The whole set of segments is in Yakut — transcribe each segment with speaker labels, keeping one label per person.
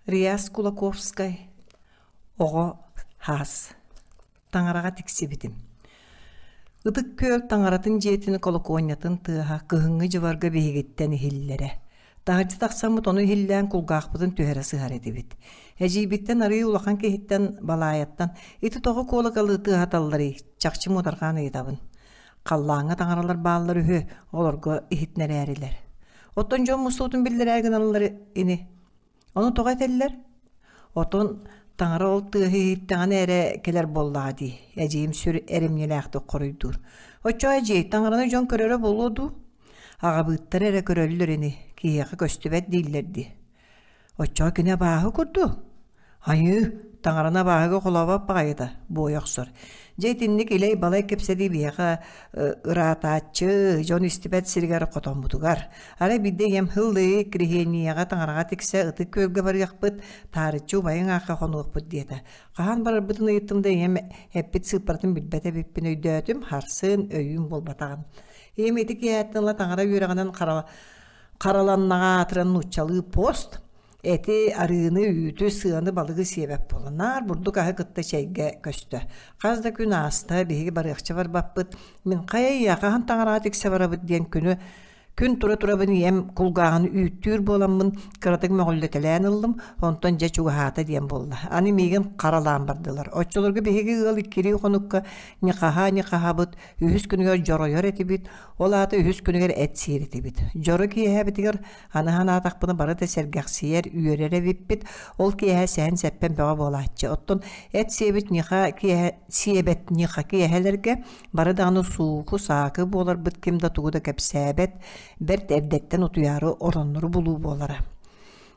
Speaker 1: Реас Кулаковскай Оҕо хаас Таҥараҕа тиксибитим Ытык Күөл таҥаратын дьиэтин колокуонньатын тыаһа кыһыҥҥы дьыбарга биһигиттэн иһиллэрэ. Таһырдьа тахсаммыт ону иһиллээн кулгаахпытын түһэрэ сыһар этибит. Эдьиийбиттэн арыый улахан киһиттэн Балаайаттан ити тоҕо куолакалы тыаһаталларый чахчы муодарҕаан ыйытабын. Халлааҥҥа таҥаралар бааллар үһү, олорго иһитинэрээрилэр. Оттон дьон мустуутун биллэрээ гыналлар ини. Ону тоҕо этэллэр? Отон таҥара ол тыаһы иһиттэҕинэ эрэ кэлэр буоллаҕа дии, эдьиийим сүр эримньилээхтик хоруйдуур. Оччоҕо эдьиий, таҥараны дьон көрөрө буолуо дуу? Аҕабыыттар эрэ көрөллөр ини, киһиэхэ көстүбэт дииллэр дии. Оччоҕо кини абааһы курдук. Айыы, таҥараны абааһыга холообот баҕайыта, буойа охсор. Дьэ итинник илэй-балай кэпсэтии биһиэхэ ыраатааччы, дьон истибэт сиригэр хотоммутугар. Арай биирдэ ийэм һыллыы Кириһиэнньийэҕэ таҥараҕа тиксэ Ытык Күөлгэ барыахпыт, таарыччы убайыҥ аахха хонуохпут диэтэ. Хаһан барарбытын ыйыттым да ийэм эппит сыыппаратын билбэт эбиппин өйдөөтүм, харсын, өйүүм буолбатаҕым. Ийэм ити киэһэттэн ыла таҥара үөрэҕинэн хараланнаҕа аатыран нууччалыы пост, Эти, арыыны, үүтү, сыаны, балыгы сиэбэт буолан, наар бурдук аһы кытта чэйгэ көстө. Хас да күн ааста, биһиги барыахча барбаппыт. Мин хайа ийэ, хаһан таҥараҕа тиксэ барабыт диэн күнү күн тура-турабын ийэм кулгааҕын үүттүүр буоламмын кыратык мөҕүллэтэлээн ыллым, онтон дьэ чугаһаата диэн буолла. Аны миигин харалаан бардылар. Оччолорго биһиги ыал иккилии хонукка ньыхаһа-ньыхаһабыт, үһүс күнүгэр дьоройор этибит, ол аата үһүс күнүгэр эт сиир этибит. Дьоро киэһэбитигэр Аны санаатахпына бары да сэргэхсийэр, үөрэр эбиппит. Ол киэһэ сэһэн-сэппэн бөҕө буолааччы. Оттон эт сиэбит ньыха киэһэ сиэбэт ньыха киэһэлэргэ бары даҕаны сууку-саакы буоларбыт ким да тугу да кэпсээбэт, бэрт эрдэттэн утуйаары ороннору булуу буолара.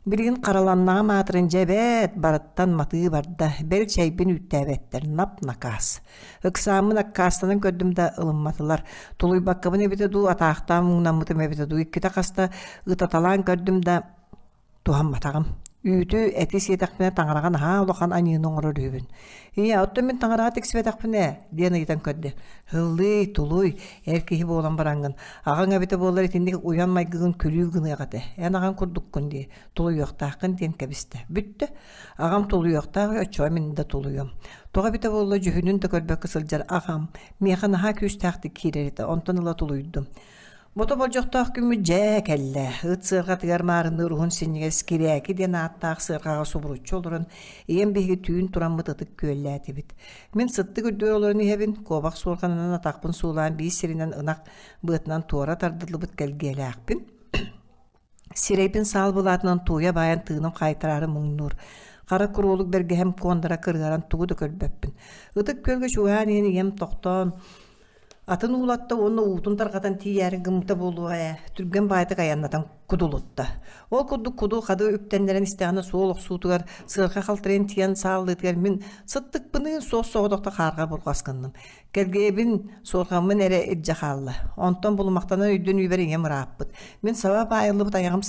Speaker 1: Билигин хараланнаҕым аатырын дьэ эбээт, барыттан матыы барда, бэл чэйбин үүттээбэттэр, нап-накаас. Ыксааммын аккаастанан көрдүм да ылымматылар. Тулуйбаккабын эбитэ дуу, атаахтаан муҥнаммытым эбитэ дуу, иккитэ-хаста ытаталаан көрдүм да туһамматаҕым. Үүтү, эти сиэтэхпинэ таҥараҕа наһаа улахан аньыыны оҥорор үһүбүн. Ийээ, оттон мин таҥараҕа тиксибэтэхпинэ, диэн ыйытан көрдө. Һыллыы, тулуй, эр киһи буолан бараҥҥын, аҕаҥ эбитэ буоллар итинник уйан майгыгын күлүү гыныах этэ. Эн аҕаҥ курдуккун дии, тулуйуохтааххын диэн кэбистэ. Бүттэ. Аҕам тулуйуохтаах оччоҕо мин да тулуйуом. Тоҕо эбитэ буолла дьүһүнүн да көрбөккө сылдьар аҕам миэхэ наһаа күүстээхтик киирэр этэ, онтон ыла тулуйдум. Бото болдьохтоох күммүт дьээ кэллэ. Ыт сыарҕатыгар маарынныыр уһун синньигэс Кирээки диэн ааттаах сыарҕаҕа субуруччу олорон, ийэм биһиги түүн тураммыт ытык күөллээтибит. Мин сыттык үрдүгэр олорон иһэбин, куобах суорҕанынан атахпын суулаан биир сиринэн ынах быатынан туора тардыллыбыт кэлгиэлээхпин. Сирэйбин саал былаатынан тууйа баайан тыыным хаайтараары муҥнуур. Хара куруолук бэргэһэм куондара кырыаран тугу да көрбөппүн. Ытык Күөлгэ чугаһаан иһэн ийэм тохтоон атын уулатта уонна уутун тарҕатан тиийээри гыммыта буолуо ээ, түргэн баайдык айаннатан кудулутта. Ол курдук куду-хады үктэннэрэн истэҕинэ суол охсуутугар сыарҕа халтарыйан тиийэн сааллыытыгар мин сыттыкпыныын суос-соҕотохто хаарга бурҕас гынным. Кэргэйэбин, суорҕаммын эрэ илдьэ хаалла. Онтон булумахтанан өйдөн үүбэр ийэм ырааппыт. Мин саба баайыллыбыт айаҕым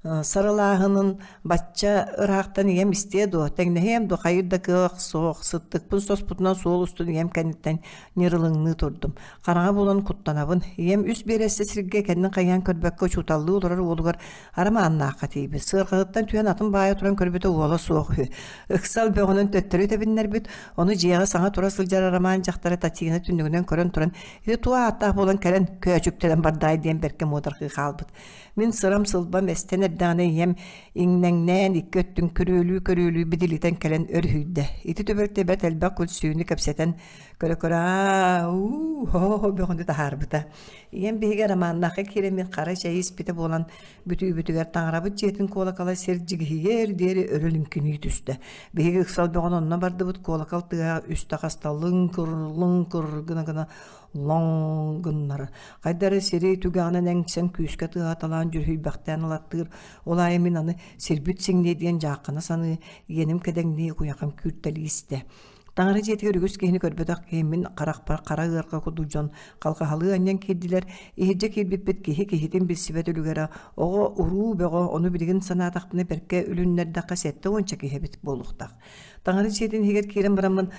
Speaker 1: сарылааһынын бачча ыраахтан ийэм истиэ дуо, тэҥнэһиэм дуо, хайыр да кыах суох, сыттыкпын соспутунан суол устун ийэм кэнниттэн ньырылыҥныы турдум. Хараҥа буолан куттанабын. Ийэм үс биэрэстэ сиргэ кэннин хайыһан көрбөккө учууталлыы олорор уолугар Арамааннаахха тиийбит. Сыарҕатыттан түһэн атын баайа туран көрбүтэ уола суох үһү. Ыксал бөҕөнөн төттөрү тэбиннэрбит, ону дьиэҕэ саҥа тура сылдьар Арамаан дьахтара Татьяна түннүгүнэн көрөн туран, ити туох ааттаах буолан кэлэн көөчүктэнэн бардаай диэн бэркэ муодарҕыы хаалбыт. Мин сырам-сылбам эстэн эрдэҕинэ ийэм иҥнэҥнээн икки өттүн көрүөлүү-көрүөлүү бидилитэн кэлэн өрүһүйдэ. Ити түбэлтэ бэрт элбэх күлсүүнү кэпсэтэн көрө-көрө аа уу хо бөҕөнү таһаарбыта. Ийэм биһиги Романнаахха киирэммит хара чэйи испитэ буолан, бүтүүбүтүгэр таҥарабыт дьиэтин куолакала сир дьигиһийээр диэри өрө лүҥкүнүү түстэ. Биһиги ыксал бөҕөн онно бардыбыт, куолакал тыаһа үстэ хаста лыҥкыр, лыҥкыр гына-гына лоҥ гыннар. Хайда эрэ сири түгэҕинэн эҥсэн күүскэ тыаһаталаан дьүрүһүйбэхтээн ылаттыыр. Ол аайы мин аны сирбит сиҥниэ диэн дьааххана саныы, иэним кэдэҥнии куйахам күүртэлии истэ. Таҥара дьиэтигэр үгүс киһини көрбөтөх киһи мин харахпар хара ыарҕа курдук дьон халҕаһалыы анньан киирдилэр. Иһирдьэ киирбиппит киһи киһитин билсибэт үлүгэрэ, оҕо уруу бөҕө, ону билигин санаатахпына бэркэ үлүннэрдэххэ сэттэ уонча киһи эбит буолуохтаах. Таҥара дьиэтин иһигэр киирэн бараммын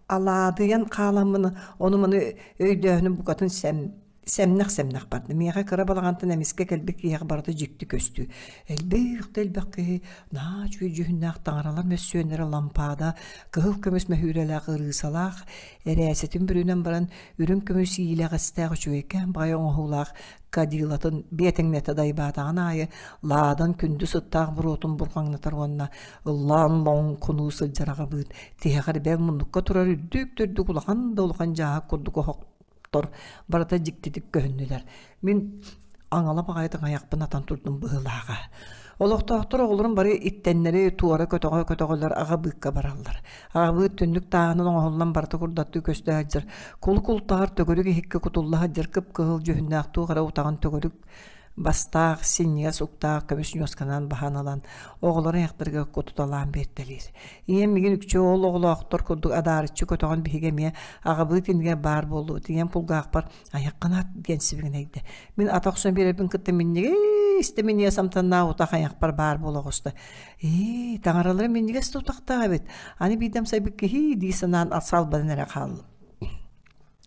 Speaker 1: алаадыйан хааламмын ону-маны өйдөөһүнүм букатын сэм. Сэмнэх-сэмнэх барда. Миэхэ кыра балаҕантан эмискэ кэлбит киһиэхэ барыта дьикти көстүү. Элбэх да элбэх киһи наһаа үчүгэй дьүһүннээх таҥаралар мөссүөннэрэ лампаада, кыһыл көмүс мөһүүрэлээх ырыысалаах, эрээсэтин бүрүнэн баран үрүҥ көмүс иилэҕэстээх үчүгэйкээн баҕайы оҥоһуулаах кадилатын биэтэҥнэтэ дайбаатаҕын аайы лаадан күндү сыттаах буруотун бурҕаҥнатар уонна ыллаан лоҥкунуу сылдьар аҕабыыт тиһэҕэр бэл муннукка турар үрдүк да үрдүк улахан да улахан дьааһык курдук оһохтор барыта дьиктитик көһүннүлэр. Мин аҥала баҕайытык айахпын атан турдум быһыылааҕа. Олохтоохтор оҕолорун бары иттэннэри туора көтөҕө-көтөҕөлөр аҕабыыкка бараллар. Аҕабыыт түннүк тааһынан оҥоһуллан барыта курдаттыы көстө сылдьар. Кулу-култаҕар төгүрүк иһиккэ кутулла сылдьар кып-кыһыл дьүһүннээх туох эрэ утаҕын төгүрүк бастаах, синньигэс уктаах көмүс ньуосканан баһан ылан, оҕолор айахтарыгар кутуталаан биэртэлиир. Ийэм миигин үкчү ол оҕолоохтор курдук адаарыччы көтөҕөн биһиги эмиэ аҕабыыт иннигэр баар буоллубут. Ийэм кулгаахпар «Айаххын ат» диэн сибигинэйдэ. Мин ата охсон биэрэрбин кытта минньигэс да минньигэс амтаннаах утах айахпар баар буола оҕуста. Ээ, таҥаралара минньигэс да утахтаах эбит. Аны биирдэм сайбыт киһи дии санаан салбанан эрэ хааллым.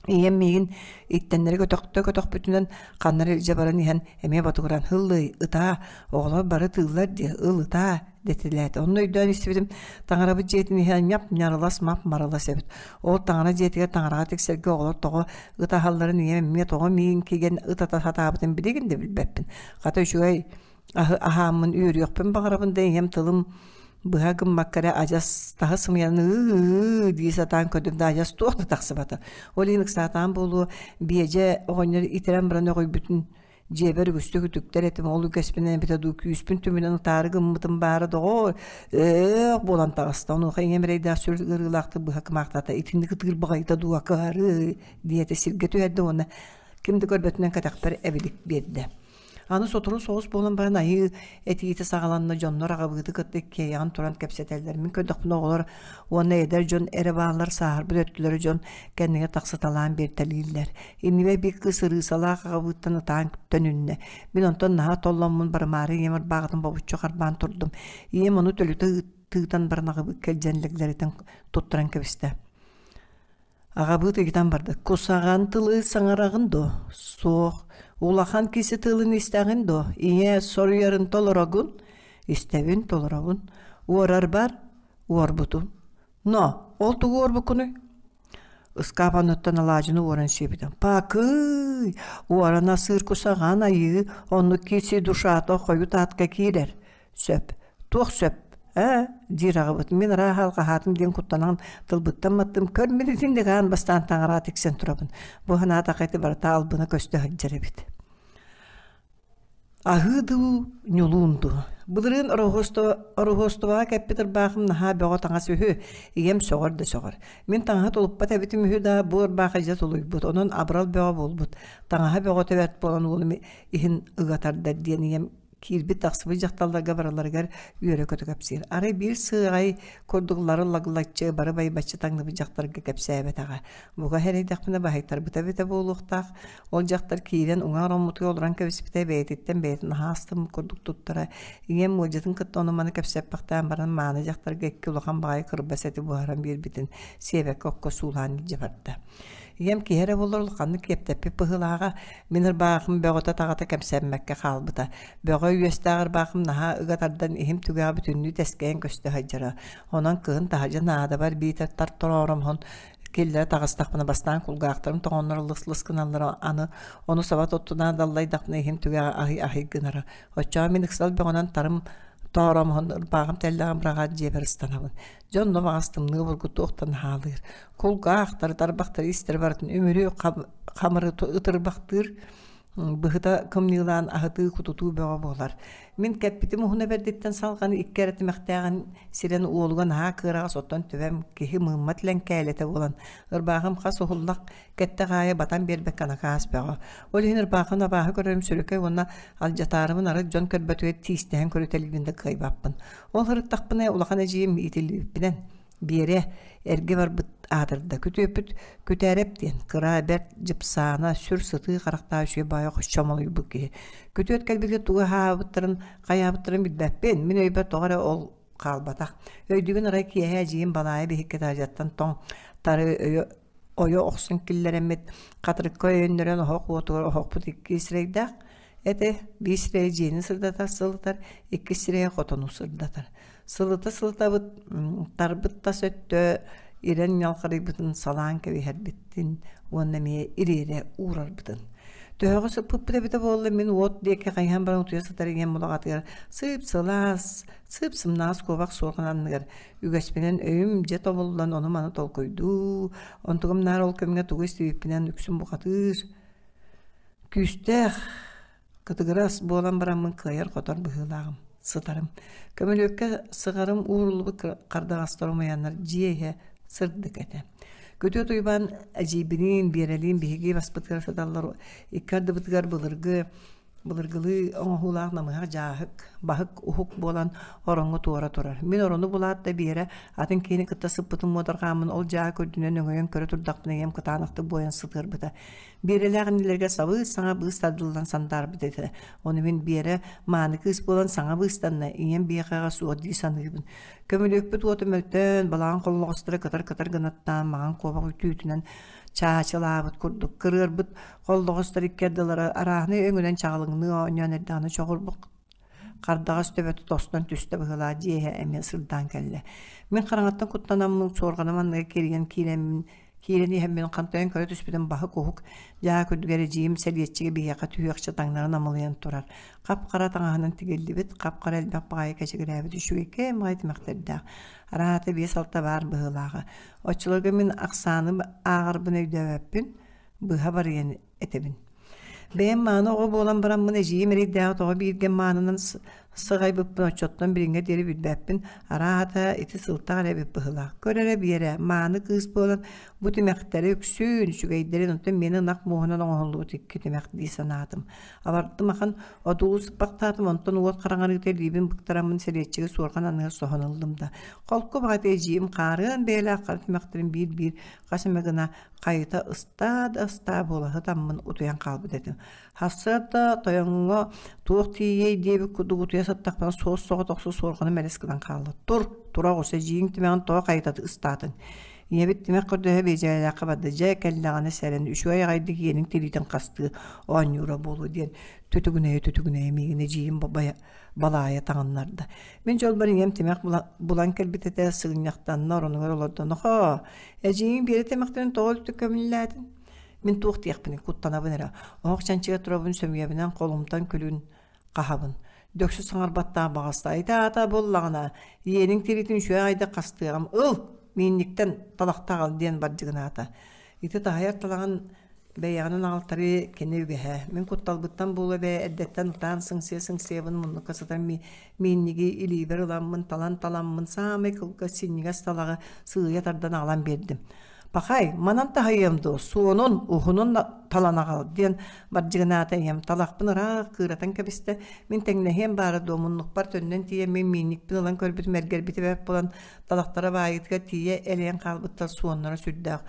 Speaker 1: Ийэм миигин иттэннэри көтөхтө көтөхпүтүнэн ханна эрэ илдьэ баран иһэн эмиэ ботугураан «Һыллый, ытаа, оҕолор бары ытыыллар дии, ыл ытаа» дэтилээтэ. Онно өйдөөн истибитим, таҥарабыт дьиэтин иһэ ньап-ньарылас мап-марылас эбит. Ол таҥара дьиэтигэр таҥараҕа тиксэргэ оҕолор тоҕо ытаһалларын ийэм эмиэ тоҕо миигин кигэн ытата сатаабытын билигин да билбэппин. Хата үчүгэй аһы аһааммын үөрүөхпүн баҕарабын да ийэм тылым быһа гыммакка эрэ адьас таһы сымыйаны ыы дии сатаан көрдүм да адьас туох да тахсыбата. Ол иһин ыксаатаан буолуо биэдьэ оҕонньор итирэн баран өҕүйбүтүн дьиэбэр үгүстүк үтүктэр этим ол үгэспинэн эбитэ дуу күүспүн түмүнэн утаары гыммытым баара доҕоор өөх буолан таҕыста онуоха ийэм эрэйдээх сүр ыарыылаахтык быһа кымаахтаата итинник ытыыр баҕайыта дуу акаары диэтэ сиргэ түһэрдэ уонна ким да көрбөтүнэн кэтэхпэр эбилик биэрдэ Аны сотору соҕус буолан баран айыы этиитэ саҕаланна, дьоннор аҕабыыты кытта иккиэйэҕин туран кэпсэтэллэр. Мин көрдөхпүнэ оҕолор уонна эдэр дьон эрэ бааллар, сааһырбыт өттүлэрэ дьон кэннигэр тахсыталаан биэртэлииллэр. Иннибэр биир кыыс ырыысалаах аҕабыыттан ытаан төнүннэ. Мин онтон наһаа толломмун барымаары ийэм ырбааҕытын бобуччу харбаан турдум. Ийэм ону төлүтэ тыытан баран аҕабыыкка илдьэн лэглэритэн туттаран кэбистэ. Аҕабыыт ыйытан барда: «Кусаҕан тылы саҥараҕын дуо?» «Суох». «Улахан киси тылын истэҕин дуо? Ийээ, соруйарын толорогун?» «Истэбин, толоробун». «Уорарбар?» «Уорбутум». «Но, ол тугу уорбуккунуй?» Ыскаап анныттан алаадьыны уоран сиэбитим. «Пакый! Уоран асыыр кусаҕан айыы, оннук киси душата хойут аатка киирэр. Сөп. Туох сөп? Ээ, диир аҕабыт. Мин арааһа алҕаһаатым диэн куттанан тылбыттан маттым. Көр мин итинник аан бастаан таҥараҕа тиксэн турабын. Бу санаатахха ити барыта албына көстө сылдьар эбит. Аһыы дуу, ньулуун дуу. Былырыын Ороһуостубаҕа кэппит ырбаахым наһаа бөҕө таҥас үһү. Ийэм сөҕөр да сөҕөр. Мин таҥаһы тулуппат эбитим үһү да, бу ырбаахы дьэ тулуйбут. Онон абырал бөҕө буолбут. Таҥаһа бөҕөтө бэрт буолан уолум иһин ыга тардар диэн ийэм киирбит-тахсыбыт дьахталларга барыларыгар үөрэ-көтө кэпсиир. Арай биир сыаҕай курдук лары-лаглаччы бары байбаччы таҥныбыт дьахтарга кэпсээбэтэҕэ. Бука сэрэйдэхпинэ баһыйтарбыта эбитэ буолуохтаах. Ол дьахтар киирэн уҥа ороммутугар олорон кэбиспитэ бэйэтиттэн бэйэтин наһаа астыммыт курдук туттара. Ийэм муодьатын кытта ону-маны кэпсэппэхтээн баран мааны дьахтарга икки улахан баҕайы кырбас эти буһаран биэрбитин сиэбэккэ окко суулаан илдьэ барда. Ийэм киһи эрэ буоллар улаханнык киэптэппит быһыылааҕа, мин ырбаахым бөҕөтө-таҕата кэмсэммэккэ хаалбыта. Бөҕө үөстээх ырбаахым наһаа ыга тардан иһим түгэҕэ бүтүннүү тэскэйэн көстө сылдьара. Онон кыһын таһырдьа наадабар биитэр тар тороорумһун киллэрэ таҕыстахпына бастаан кулгаахтарым тоҥоннор лыс-лыс гыналлара, аны ону саба туттунаан даллайдахпына иһим түгэҕэ аһый-аһый гынара. Оччоҕо мин ыксал бөҕөнөн тарым тооромоһун ырбааҕым тэллэҕин быраҕаат дьиэбэр ыстанабын. Дьон онно баҕас тымныы обургу туохтан наһаалыыр. Кулгаахтары, тарбахтары, истэри барытын үмүрү хамыры ытырбахтыыр быһыта кымньыылаан аһытыы-кутутуу бөҕө буолар. Мин кэппитим уһуна бэрдиттэн салҕан икки эрэ тимэхтээҕин сирэн уолуга наһаа кыараҕас оттон төбөм киһи мыыммат лэҥкээлэтэ буолан ырбаахым хас уһуллах кэттэх аайы батан биэрбэккэ накаас бөҕө. Ол иһин ырбаахын абааһы көрөрүм сүрүкэй уонна алдьатаарыбын арыт дьон көрбөтүгэр тиистэһэн көрүтэлиибин да кыайбаппын. Ол сырыттахпына улахан эдьиийим иитиллибиппинэн Биэрэ эргэ барбыт аатырда. Күтүөппүт Күтээрэп диэн кыра бэрт дьыпсаана, сүр сытыы харахтаах үчүгэй баайа чомолуйбут киһи. Күтүөт кэлбитигэр тугу аһаабыттарын, хайаабыттарын билбэппин. Мин өйбөр тоҕо эрэ ол хаалбатах. Өйдүүбүн арай киэһэ эдьиийим Балаайа биһикки таһырдьаттан тоҥ тары өйө. ойо охсон киллэрэммит хатырыкка өйөннөрөн оһох уотугар оһохпут икки сирэйдээх этэ. Биир сирэйэ дьиэни сырдатар, сылытар, иккис сирэйэ хотону сырдатар. Сылыта сылытабыт тарбыт тас өттө ирэн ньалҕарыйбытын салаан кэбиһэрбитин уонна эмиэ ириэрэ уурарбытын. Төһөҕө сыппыппыт эбитэ буолла мин уот диэки хайыһан баран утуйа сытар ийэм мулаҕатыгар сып-сылаас, сып-сымнаҕас куобах суорҕан анныгар үгэспинэн өйүм дьэ тобуллан ону-маны толкуйдуу, онтугум наар ол кэмҥэ тугу истибиппинэн үксүн бухатыыр күүстээх Кытыгырас буолан бараммын кыайар-хотор быһыылааҕым, сытарым. Көмүлүөккэ сыҕарым ууруллубут хардаҕастар умайаннар дьиэ иһэ сырдык этэ. Күтүөт Уйбаан эдьиийбиниин, Биэрэлиин биһиги баспытыгар сыталлар икки ардыбытыгар былыргы былыргылыы оҥоһуулаах намыһах дьааһык, баһык уһук буолан ороҥҥо туора турар. Мин орону булаат да Биэрэ атын киһини кытта сыппытым муодарҕааммын ол дьааһык үрдүнэн өҥөйөн көрө турдахпына ийэм кытаанахтык буойан сытыарбыта. Биэрэлээх иннилэргэ сабыы саҥа быыс тардыллан сандаарбыт этэ. Ону мин Биэрэ мааны кыыс буолан саҥа быыстанна, ийэм биэхэҕэ суох дии саныыбын. Көмүлүөкпүт уота мөлтөөн, балаҕан холлоҕосторо кытар-кытар гынаттаан маҥан куобах түүтүнэн чаачылаабыт курдук кырыарбыт холлоҕостор икки ардылара арааһынай өҥүнэн чаҕылыҥныы оонньоон эрдэҕинэ чоҕурбут Хардаҕас төбөтө тостон түстэ быһыылаах дьиэ иһэ эмиэ сырдаан кэллэ. Мин хараҥаттан куттанаммын, суорҕаным анныгар кирийэн киирэммин, киирэн иһэммин хантайан көрө түспүтүм баһык уһук дьаа күрдүгэр эдьиийим сэлиэччигэ биһиэхэ түһүөхчэ таҥнары намылыйан турар. Хап-хара таҥаһынан тигиллибит, хап-хара элбэх баҕайы кэчигирээбит үчүгэйкээн баҕайы тимэхтэрдээх. Араата биэс-алта баар быһыылааҕа. Оччолорго мин ахсааны ааҕарбын өйдөөбөппүн, быһа барыйан этэбин. Бэйэм мааны оҕо буолан бараммын эдьиийим эрэйдээҕи тоҕо бииргэ маанынан сыҕайбыппын оччоттон билиҥҥэ диэри билбэппин. Арааһата ити сылтах эрэ эбит быһыылаах. Көр эрэ Биэрэ, мааны кыыс буолан бу тимэхтэри үксүүн, үчүгэйдэрин онтон миэнэ ынах муоһунан оҥоһуллубут икки тимэх дии санаатым. Абардым ахан одуулуу сыппахтаатым, онтон уот хараҥарыыта илиибин быктараммын сэлиэччиги суорҕан анныгар соһон ыллым да, холку баҕайы эдьиийим хаарыан бэйэлээх хара тимэхтэрин биир-биир хас эмэ гына хайыта ыстаа да ыстаа буола сытаммын утуйан хаалбыт этим. Сарсыарда тойоҥҥо туох тиийиэй диэбит курдук утуйа сыттахпына суос соҕотохсу суорҕаным элэс гынан хаалла. Тур, тура оҕус эдьиийиҥ тимэҕин тоҕо хайыта ыстаатыҥ? Ийэбит тимэх көрдөһө биэдьэлээххэ барда. Дьэ, кэллэҕинэ сэрэн, үчүгэй аҕайдык иэнин тириитин хастыы оонньуура буолуо диэн түтүгүнэйэ-түтүгүнэйэ миигин эдьиийим балаайа таҥыннарда. Мин дьолбор ийэм тимэх булан кэлбит этэ, сыгынньахтанна, оронугар олордо. Нохоо, эдьиийиҥ Биэрэ тимэхтэрин тоҕо үлтү көмүллээтин? Мин туох диэхпиний, куттанабын эрэ. Оһох чанчыга турабын сөмүйэбинэн холумтан күлүн хаһабын. Дөксө саҥарбаттаах баҕаста. Ити аата буоллаҕына, иэниҥ тириитин үчүгэй аҕайдык хастыаҕым. Ыл, миинниктэн талахта аҕал диэн бардьыгынаата. Ити таһыйар талаҕын Бэйэҕинэн аҕалтарыы кини үгэһэ. Мин кутталбыттан буолуо эбээ эрдэттэн ытаан сыҥсыйа-сыҥсыйабын муннукка сытар миинньиги илиибэр ыламмын талан-таламмын саамай кылгас синньигэс талаҕы сыыйа тардан аҕалан биэрдим. «Пахай, манан таһыйыам дуо, суонун, уһунун талан аҕал» диэн бардьыгынаата ийэм. Талахпын ыраах кыыратан кэбистэ. Мин тэҥнэһиэм баара дуо, муннукпар төннөн тиийэммин миинньикпин ылан көрбүтүм эргэрбитэ бэрт буолан талахтара баайыытыгар тиийэ элэйэн хаалбыттар суоннара сүрдээх.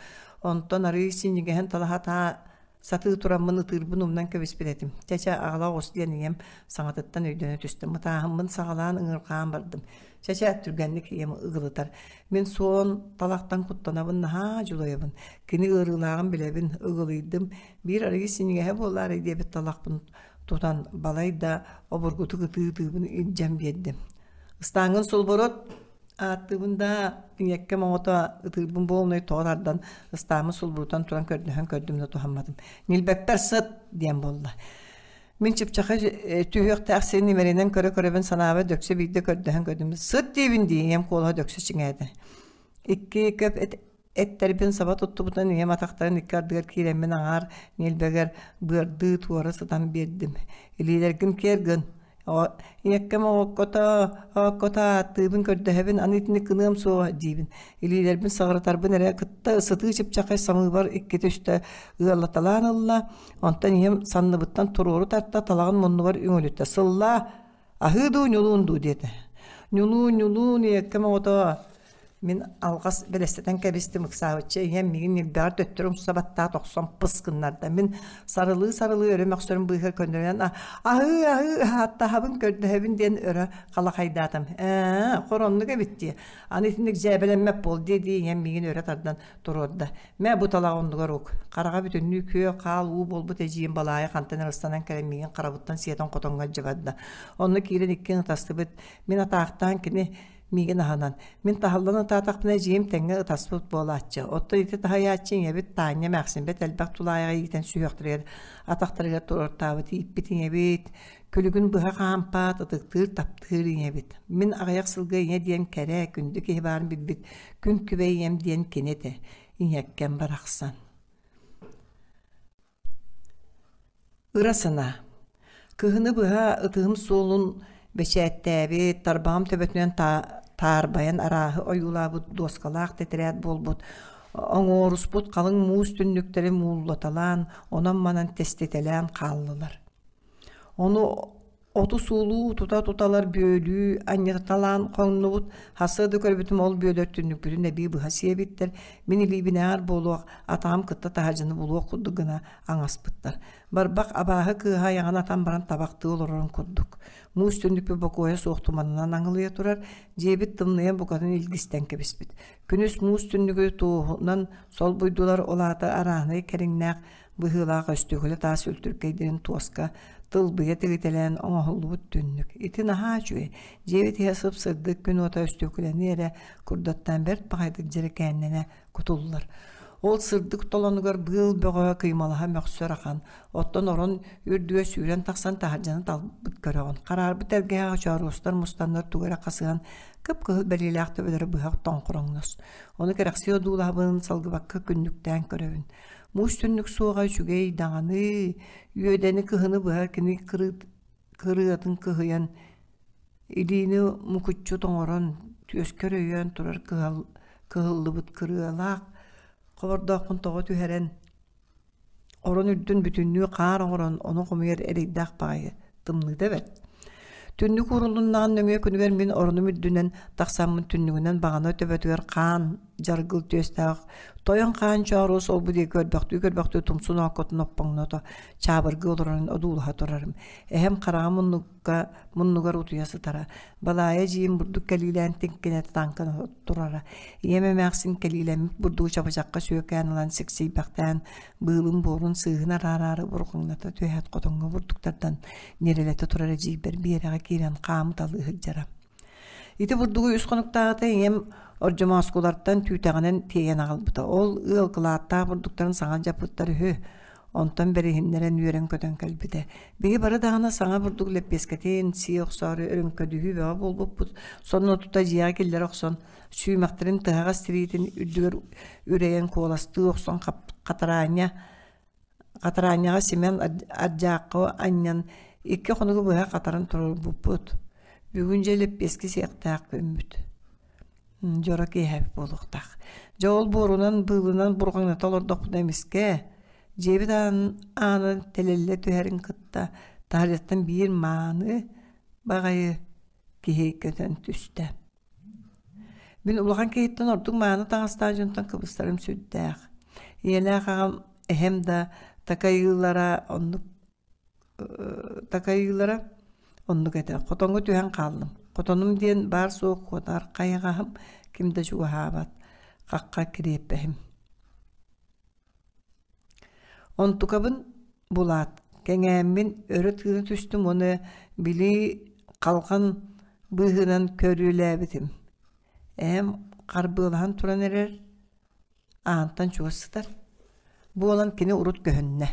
Speaker 1: Онтон арыый синньигэһин талаһа сатыы тураммын ытыырбын умнан кэбиспит этим. Чэ-чэ, аҕала оҕус диэн ийэм саҥатыттан өйдөнө түстэ. Ытааһыммын саҕалаан ыҥырҕаан бардым. Чэ-чэ, түргэнник ийэм ыгылытар. Мин суон талахтан куттанабын, наһаа дьулайабын. Кини ыарыылааҕын билэбин, ыгылыйдым. Биир арыый синньигэһэ буолаарай диэбит талахпын тутан балай да обургутук ытыы-ытыыбын илдьэн биэрдим. Ыстааҥҥын сулбурут, Ааттыыбын да, ийэккэм оҕото ытыырбын буолунай тоҕо тардан, ыстааммын сулбурутан туран көрдөһөн көрдүм да туһамматым. «Ньилбэппэр сыт!» диэн буолла. Мин чыпчахай түһүөхтээх сирин имэринэн көрө-көрөбүн санаабар дөксө биирдэ көрдөһөн көрдүм. «Сыт диибин дии!» ийэм куолаһа дөксө чиҥээтэ. Икки көп Эттэрбин саба туттубутунан ийэм атахтарын икки ардыгар киирэммин аҥаар ньилбэгэр быардыы туора сытан биэрдим. Илиилэргин киэр гын. Ийэккэм оҕоккото, ооккото ааттыыбын көрдөһөбүн, аны итини кыныам суоҕа диибин. Илиилэрбин саҕыратарбын эрэ кытта сытыы чыпчахай самыыбар иккитэ үстэ ыаллаталаан ылла. Онтон ийэм санныбыттан туруору тарта, талаҕын муннубар үҥүлүттэ. Сыллаа, аһыы дуу, ньулуун дуу диэтэ. Ньулуун, ньулуун, ийэккэм оҕото. Мин алҕас бэлэстэтэн кэбистим ыксаабычча ийэм миигин ньилбэҕэр төттөрү умса баттаат охсон пыс гыннарда. Мин сарылыы-сарылыы өрө мөхсөрүм быыһыгар көннөрүнэн аһыы аһыы аһааттаһабын көрдөһөбүн диэн өрө халахайдаатым. Ээ, хороннук эбит дии. Аны итинник дьээбэлэммэт буол дии-дии ийэм миигин өрө тардан туруорда. Мэ бу талаҕы оннугар ук. Хараҕа бүтүннүү күөх хаал уу буолбут эдьиийим Балаайа хантан эрэ ыстанан кэлэн миигин харабыттан сиэтэн хотоҥҥо илдьэ барда. Онно киирэн иккиэн ытастыбыт. Мин атаахтаан кини миигин аһынан. Мин таһыллан ытаатахпына эдьиийим тэҥҥэ ытаспыт буолааччы. Оттон ити таһыйааччы ийэбит Таанньа эмээхсин бэрт элбэх тулаайаҕы иитэн сүһүөхтэригэр атахтарыгар туруортаабыт ииппит ийэбит, күлүгүн быһа хаампаат, ытыктыыр, таптыыр ийэбит. Мин аҕыйах сылга ийэ диэн кэрэ, күндү киһи баарын билбит күн күбэй ийэм диэн кини этэ. Ийэккэм барахсан. Ыра санаа. Кыһыны быһа ытыһым суолун бэчээттээбит, тарбаҕым төбөтүнэн таарбайан арааһы ойуулаабыт дуоскалаах тэтэрээт буолбут, оҥоруспут халыҥ муус түннүктэри мууллаталаан, онон-манан тэститэлээн хааллылар. Ону Оту суулуу тута-туталар бүөлүү анньыталаан хоҥнубут, хассыа да көрбүтүм ол бүөлэр түннүкпүтүн эбии быһа сиэбиттэр, мин илиибинээҕэр буолуох, атаҕым кытта таһырдьаны булуох курдук гына аҥаспыттар. Барбах абааһы кыыһа айаҕын атан баран табахтыы олорорун курдук. Муус түннүкпүт бокуойа суох туманынан аҥылыйа турар, дьиэбит тымныйан букатын илгистэн кэбиспит. Күнүс муус түннүгү туоһунан солбуйдулар, ол аата арааһынай кэриҥнээх быһыылаах өстүөкүлэ таас үлтүркэйдэрин туоска тылбыйа тигитэлээн оҥоһуллубут түннүк. Ити наһаа үчүгэй. Дьиэбит иһэ сып-сырдык күн уота өстүөкүлэни эрэ курдаттаан бэрт баҕайытык дьэрэкээннэнэ кутуллар. Ол сырдык толонугар быыл бөҕө кыймалаһа мөхсөр ахан, оттон орон үрдүгэр сүүрэн тахсан таһырдьаны талбыт көрөҕүн. Хараарбыт тэлгэһэҕэ чооруостар мустаннар тугу эрэ хасыһан кып-кыһыл бэлиэлээх төбөлөрө быһа тоҥхороҥнос. Ону кэрэхсии одуулаһабын, салгыбакка күннүктээн көрөбүн. Муус түннүк суоҕа үчүгэй даҕаны, үөдэни кыһыны быһа кини кырыатын кыһыйан, илиини мукуччу тоҥорон, түөскэр өйөөн турар кыһыллыбыт кырыалаах хобордоохпун тоҕо түһэрэн, орон үрдүн бүтүннүү хаар оҥорон, ону хомуйар эрэйдээх баҕайы тымныыта бэрт. Түннүк уурулуннаҕын нөҥүө күнүгэр мин оронум үрдүнэн тахсаммын түннүгүнэн баҕана төбөтүгэр хаан дьаргыл түөстээх тойон хаан чооруос олбу диэки көрбөхтүү-көрбөхтүү тумсун ооккотун оппоҥното чаабыргыы олорон одуулаһа турарым. Эһэм хараҕа муннукка муннугар утуйа сытара. Балаайа эдьиийим бурдук кэлиилээн тиҥкинэтэ таҥкан турара. Ийэм эмээхсин кэлиилэммит бурдугу чабычахха сүөкээн ылан сиксийбэхтээн быылын буорун сыыһын араараары бурҕаҥната түһээт хотоҥҥо бурдуктардан ньирилэтэ турар эдьиийбэр Биэрэҕэ киирэн хаамыталыы сылдьара. Ити бурдугу үс хонуктааҕыта ийэм Ордьомооскулартан түүтэҕинэн тиэйэн аҕалбыта. Ол ыал кылааттаах бурдуктарын саҥа дьаппыттар үһү. Онтон бэриһиннэрэн үөрэн-көтөн кэлбитэ. Биһи бары даҕаны саҥа бурдук лэппиэскэтин сии охсоору өрүҥкөдүһүү бөҕө буолбуппут. Сонно тута дьиэҕэ киллэрэ охсон, сүүмэхтэрин тыһаҕас тириитин үрдүгэр үрэйэн куоластыы охсон хатараанньа Хатараанньаҕа Семен ардьаахха анньан икки хонугу быһа хатаран туруорбуппут. Бүгүн дьэ лэппиэскэ сиэхтээх күммүт. Дьоро киэһэбит буолуохтаах. Дьэ ол буорунан, быылынан бурҕаҥната олордохпуна эмискэ дьиэбит аанын тэлэллэ түһэрин кытта таһырдьаттан биир мааны баҕайы киһи көтөн түстэ. Мин улахан киһиттэн ордук мааны таҥастаах дьонтон кыбыстарым сүрдээх. Ийэлээх аҕам эһэм да такайыылара оннук такайыылара оннук этэ. Хотоҥҥо түһэн хааллым. Хотонум диэн баар-суох куотар хайаҕаһым, ким да чугаһаабат, хахха кириэппэһим. Онтукабын булаат, кэҥээммин өрө тыына түстүм уонна били халҕан быыһынан көрүөлээбитим. Эһэм харбыалаһан туран эрэр, аантан чугас сытар буолан кини урут көһүннэ.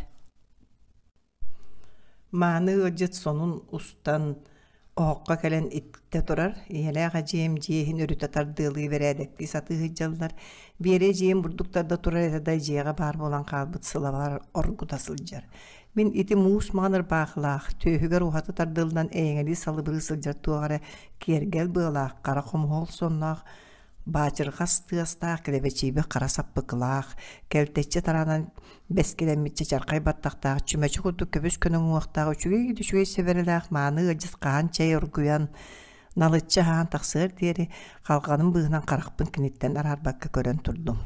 Speaker 1: Мааны ыалдьыт сонун устан оһоххо кэлэн иттэ турар, ийэлээх эдьиийим дьиэ иһин өрүтэ тардыалыы бэрээдэктии сатыы сылдьаллар. Биэрэ эдьиийим бурдук тарда турар этэ да дьиэҕэ баар буолан хаалбыт сылабар оргута сылдьар. Мин ити муус маҥан ырбаахылаах, түөһүгэр уһаты тардыллан эйэҥэлии салыбырыы сылдьар туох эрэ киэргэл быалаах, хара хомуһуол сонноох Баачырҕас тыастаах килэбэчиибэ хара саппыкылаах, кэлтэччи тараанан бэскилэммит чачархай баттахтаах, чүмэчи курдук көбүс көнө уҥуохтаах, үчүгэй да үчүгэй сэбэрэлээх мааны ыалдьыт хаһан чэй оргуйан, Налыччы аһаан тахсыар диэри халҕаным быыһынан харахпын киниттэн араарбакка көрөн турдум.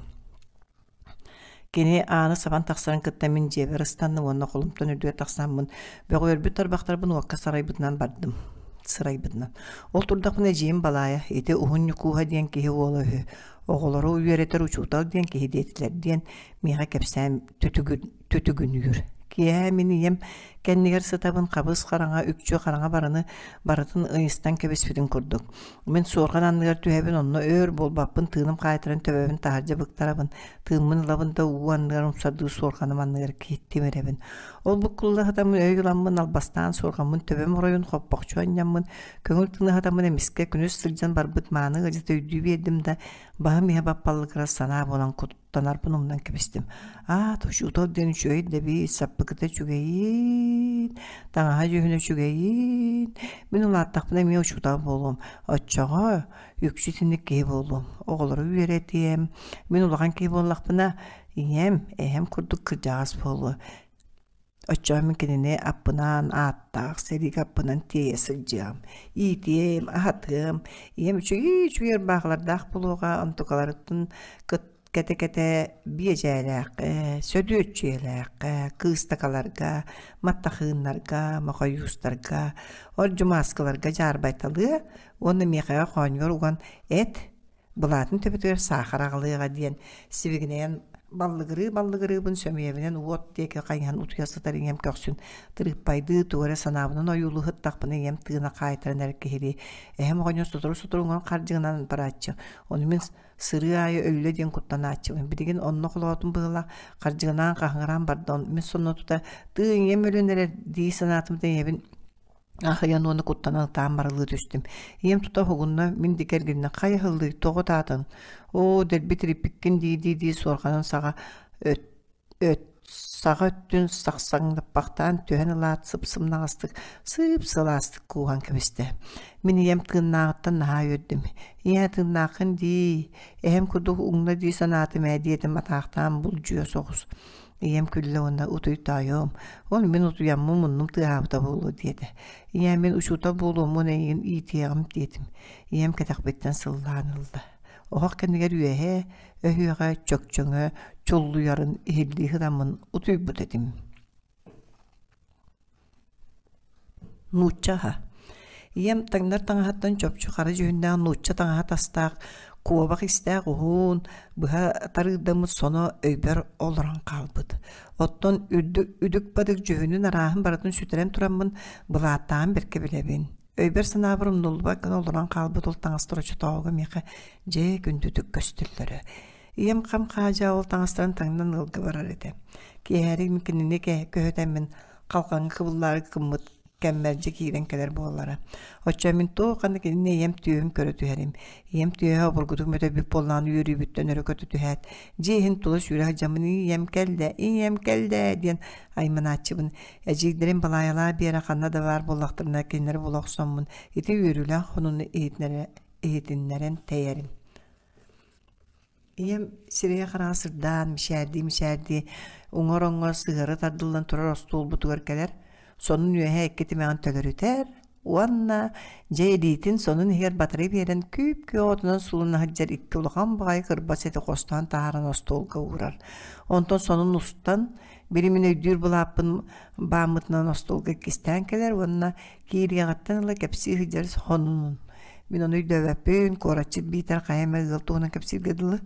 Speaker 1: Кини ааны сабан тахсарын кытта мин дьиэбэр ыстанным уонна холумтан үрдүгэр тахсаммын бөҕүөрбүт тарбахтарбын уокка сарайбытынан бардым. Сырайбытынан. Ол турдахпына эдьиийим Балаайа ити Уһун Ньукууһа диэн киһи уола үһү. Оҕолору үөрэтэр учуутал диэн киһи диэтилэр диэн миэхэ кэпсээн түтүгүнүүр. Киэһэ мин ийэм кэннигэр сытабын хабыс хараҥа үкчү хараҥа барыны барытын ыйыстан кэбиспитин курдук. Мин суорҕан анныгар түһэбин, онно өөр буолбаппын, тыыным хаайтаран төбөбүн таһырдьа быктарабын, тыыммын ылабын да уу анныгар умсардыы суорҕаным анныгар киһиттим эрэбин. Ол буккулла сытаммын өй ыламмын, албастаан суорҕаммын төбөм оройун хоппохчу анньаммын, көҥүл тыына сытаммын эмискэ күнүс сылдьан барбыт мааны ыалдьыты өйдүү биэрдим да, баһым иһэ баппаллыгырас санаа буолан кут Танарбын умнан кэбистим. Аат, учуутал диэн үчүгэй да эбит, саппыкыта үчүгэйин, таҥаһа дьүһүнэ үчүгэйин. Мин улааттахпына эмиэ учуутал буолуом. Оччоҕо үксү итинник киһи буолуом. Оҕолору үөрэтиэм. Мин улахан киһи буоллахпына, ийэм, эһэм курдук кырдьаҕас буолуо. Оччоҕо мин кинини аппынаан ааттаах сэриигэ аппынан тиэйэ сылдьыам, иитиэм, аһатыам, ийэм үчүгэй үчүгэй ырбаахылардаах буолуоҕа, онтукаларыттан кэтэ-кэтэ биэдьээлээххэ, сөдүөччүйэлээххэ, кыыстакаларга, маттахыыннарга, мохойуустарга, ордьумааскыларга дьаарбайталыа уонна миэхэҕэ хоонньугар уган эт Былаатын төбөтүгэр саахар аҕалыаҕа диэн сибигинэйэн баллыгырыы-баллыгырыыбын сөмүйэбинэн уот диэки хайыһан утуйа сытар ийэм көхсүн тырыыппайдыы тугу эрэ санаабынан ойуулуу сыттахпына ийэм тыына хаайтаран эрэр киһилии эһэм оҕонньор сотору-сотору уҥан хардьыгынан барааччы ону мин сырыы аайы өллө диэн куттанааччыбын билигин онно холоотум быһыылаах хардьыгынаан хаһыҥыраан барда мин сонно тута тыы ийэм өлөн эрэр дии санаатым да ийэбин Аһыйан уонна куттанан ытаан барылыы түстүм. Ийэм тута уһугунна, мин диэки эргиннэ, хайа ыһыллыы, тоҕо ытаатыҥ? Оо, дэлби тириппиккин дии-дии-дии суорҕанын саҕа өт, өт, саҕа өттүн сахсаҥнаппахтаан түһэн ылаат сып-сымнаҕастык, сыып-сылаастык кууһан кэбистэ. Мин ийэм тыыннааҕыттан наһаа үөрдүм. Ийээ, тыыннааххын дии, эһэм курдук уҥна дии санаатым ээ диэтим атаахтаан булдьуйа соҕус. Ийэм күллэ уонна утуй тоойуом, ол мин утуйаммын муннум тыаһаабыта буолуо диэтэ. Ийээ мин учуутал буолуоммун эйигин иитиэҕим диэтим. Ийэм кэтэхпиттэн сыллаан ылла. Оһох кэннигэр үөһэ өһүөҕэ чөкчөҥө чуллуйарын иһиллии сытаммын утуйбут этим. Нуучча аһа. Ийэм таҥнар таҥаһыттан чопчу хара дьүһүннээх нуучча таҥаһа тастаах, куобах истээх уһун, быһа тарыырдаммыт соно өйбөр олорон хаалбыт. Оттон үрдүк үдүк-бадык дьүһүнүн арааһын барытын сүтэрэн тураммын былааттаан бэркэ билэбин. Өйбөр-санаабар умнуллубат гына олорон хаалбыт ол таҥастар оччотооҕуга миэхэ дьэ күндүтүк көстөллөрө. Ийэм хам-хаадьаа ол таҥастарын таҥнан ыалга барар этэ. Киэһэрик мин кинини көһүтэммин халҕаҥҥа кыбыллаары гыммыт кэммэр дьэ киирэн кэлэр буоллара. Оччо мин туох ханна кинини ийэм түөһүн көрө түһэрим. Ийэм түөһэ обургутук мөтөйбүт буоллаҕына үөрүүбүттэн өрө көтө түһээт, дьиэ иһин тула сүүрэ сылдьаммын ийэм кэллэ, ийэм кэллэ диэн айманааччыбын. Эдьиийдэрим Балаайалаах Биэрэ ханна да баар буоллахтарына кинилэри була охсоммун ити үөрүүлээх сонуну иһитиннэрэн тэйэрим. Ийэм сирэйэ-хараҕа сырдаан, мичээрдии-мичээрдии, уҥа ороҥҥо сыһыары тардыллан турар остуолбутугар кэлэр, сонун үөһэ икки тимэҕин төлөрүтэр уонна дьэ илиитин сонун иһигэр батары биэрэн күүп-күөх отунан суулана сылдьар икки улахан баҕайы кырбас эти хостоон таһааран остуолга уурар. Онтон сонун устан, били мин өйдүүр былааппын бааммытынан остуолга иккистээн кэлэр уонна Киириэҕиттэн ыла кэпсии сылдьар сонунун. Мин ону өйдөөбөппүн, куоратчыт биитэр хайа эмэ ыал туһунан кэпсииргэ дылы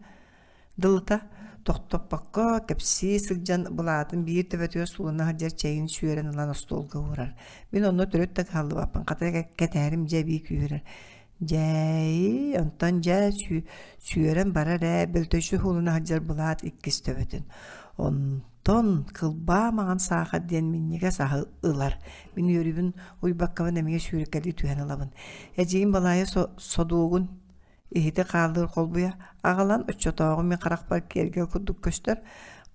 Speaker 1: дылыта тохтоппокко кэпсии сылдьан былаатын биир төбөтүгэр суулана сылдьар чэйин сүөрэн ылан остуолга уурар. Мин онно төрүт да кыһаллыбаппын, хата кэтээрим дьэ эбии күүһүрэр. Дьээйи, онтон дьэ сүөрэн барар ээ, бөлтөччү суулана сылдьар былаат иккис төбөтүн. Он Тон кылбаа маҥан саахар диэн минньигэс аһы ылар. Мин үөрүүбүн уйбаккабын эмиэ сүүрэкэлии түһэн ылабын. Эдьиийим Балаайа содуогун иһити хааллыыр холбуйа аҕалан оччотооҕу мин харахпар киэргэл курдук көстөр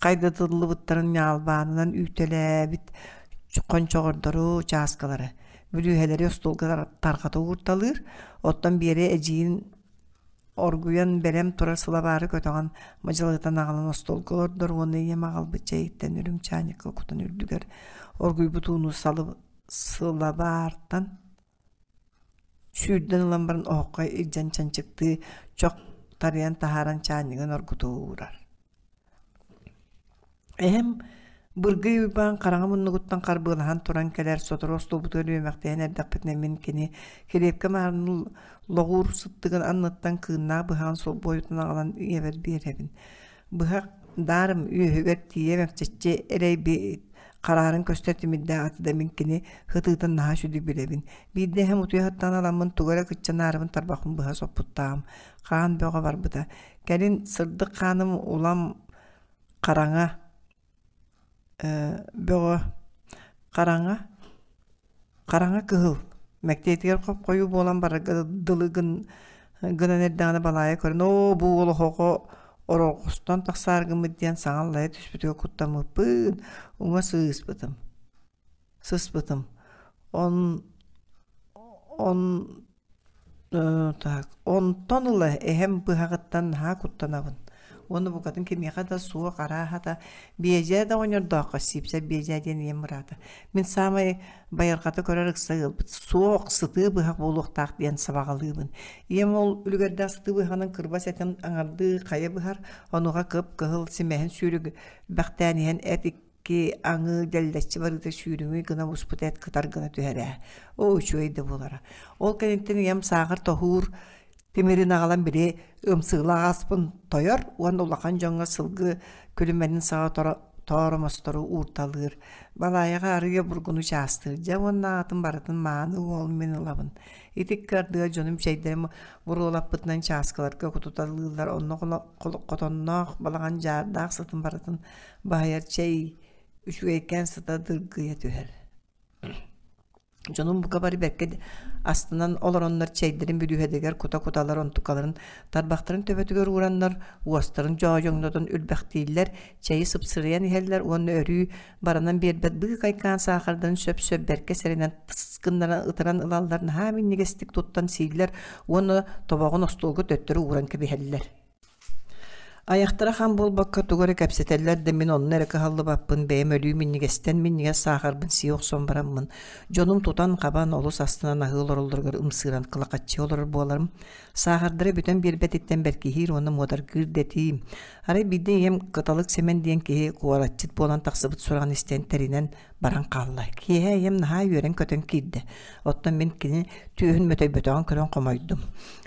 Speaker 1: хайдатыллыбыттарын ньаалбаанынан үүтэлээбит хончоҕордору, чааскалары, бүлүүһэлэри остуолга тарҕата уурталыыр. Оттон Биэрэ эдьиийин Оргуйан бэлэм турар сылабаары көтөҕөн мадьалытан аҕалан остуолга олордор уонна ийэм аҕалбыт чэйиттэн үрүҥ чаанньыкка кутан үрдүгэр оргуйбут ууну сылабаартан Сүүрдэн ылан баран оһоххо илдьэн чанчыктыы чох тарыйан таһааран чаанньыгын оргуту уурар. Эһэм Быргый Уйбаан хараҥа муннугуттан харбыалаһан туран кэлэр, сотору остуолбутугар үөмэхтэһэн эрдэхпитинэ мин кини килиэпкэ маарынныыр лоҕуур сыттыгын анныттан кыыннаах быһаҕын солбуойутун аҕалан ийэбэр биэрэбин. Быһах даарым үөһүгэр тиийэ мэкчэччи эрэйбит хараарын көстөр тимирдээх аты да мин кини һытыытын наһаа сүдү билэбин. Биирдэ эһэм утуйа сыттаҕына ыламмын тугу эрэ кыччанаарыбын тарбахпын быһа соппуттааҕым. Хаан бөҕө барбыта. Кэлин сырдык хааным улам хараҥа бөҕө хараҥа хараҥа кыһыл мэктиэтигэр хоп-хойуу буолан барарга дылы гынан эрдэҕинэ Балаайа көрөн оо бу уол оһоҕо ороҕостон тахсаары гыммыт диэн саҥа аллайа түспүтүгэр куттаммыппын уҥа сыыспытым сыспытым он он так онтон ыла эһэм быһаҕыттан наһаа куттанабын уонна букатын кимиэхэ да суох арааһата биэдьээ да оҕонньордооххо Сиипсэп Биэдьээ диэн ийэм быраата мин саамай байырҕата көрөр ыкса ыалбыт суох сытыы быһах буолуохтаах диэн сабаҕалыыбын ийэм ол үлүгэрдээх сытыы быһаҕынан кырбас этин аҥардыы хайа быһар онуоха кып-кыһыл симэһин сүүрүк бэхтээн иһэн эт икки аҥыы дэллэччи барыыта сүүрүҥүй гына буспут эт кытар гына түһэрэ. Оо, үчүгэй да буолара. Ол кэнниттэн ийэм сааҕар тоһуур тимирин аҕалан били ымсыылаах аспын тойор уонна улахан дьоҥҥо сылгы күлүмэнин саҕа тооромостору уурталыыр. Балаайаҕа арыйа бургуну чаастыыр. Дьэ уонна аатын барытын мааны уол мин ылабын. Ити икки ардыгар дьонум чэйдэрин буруолаппытынан чааскыларга кутуталыыллар. Онно хотонноох балаҕан дьаардаах сытын барытын баһыйар чэй үчүгэйкээн сыта дыргыйа түһэр. Дьонум бука бары бэркэ астынан олороннор чэйдэрин бүлүүһэтигэр кута-куталар онтукаларын тарбахтарын төбөтүгэр уураннар, уостарын дьоодьоҥнотон үрбэхтииллэр, чэйи сыпсырыйан иһэллэр уонна өрүү баранан биэрбэт быыкайкаан саахардарын сөп-сөп бэркэ сэрэнэн тыс гыннаран ытыран ылаллар, наһаа минньигэстик туттан сииллэр уонна тобоҕун остуолга төттөрү ууран кэбиһэллэр. Айахтара хам буолбакка тугу эрэ кэпсэтэллэр да мин онно эрэ кыһаллыбаппын, бэйэм өлүү минньигэстэн минньигэс саахарбын сии охсон бараммын, дьонум тутан-хабан олус астынан аһыы олороллоругар ымсыыран кылахаччыйа олорор буоларым. Саахардара бүтэн биэрбэтиттэн бэркиһиир уонна муодаргыыр да этиим. Арай биирдэ ийэм Кыталык Сэмэн диэн киһи куоратчыт буолан тахсыбыт сураҕын истэн тэринэн баран хаалла. Киэһэ ийэм наһаа үөрэн-көтөн киирдэ. Оттон мин кини түөһүн мөтөйбөтөҕүн көрөн хомойдум.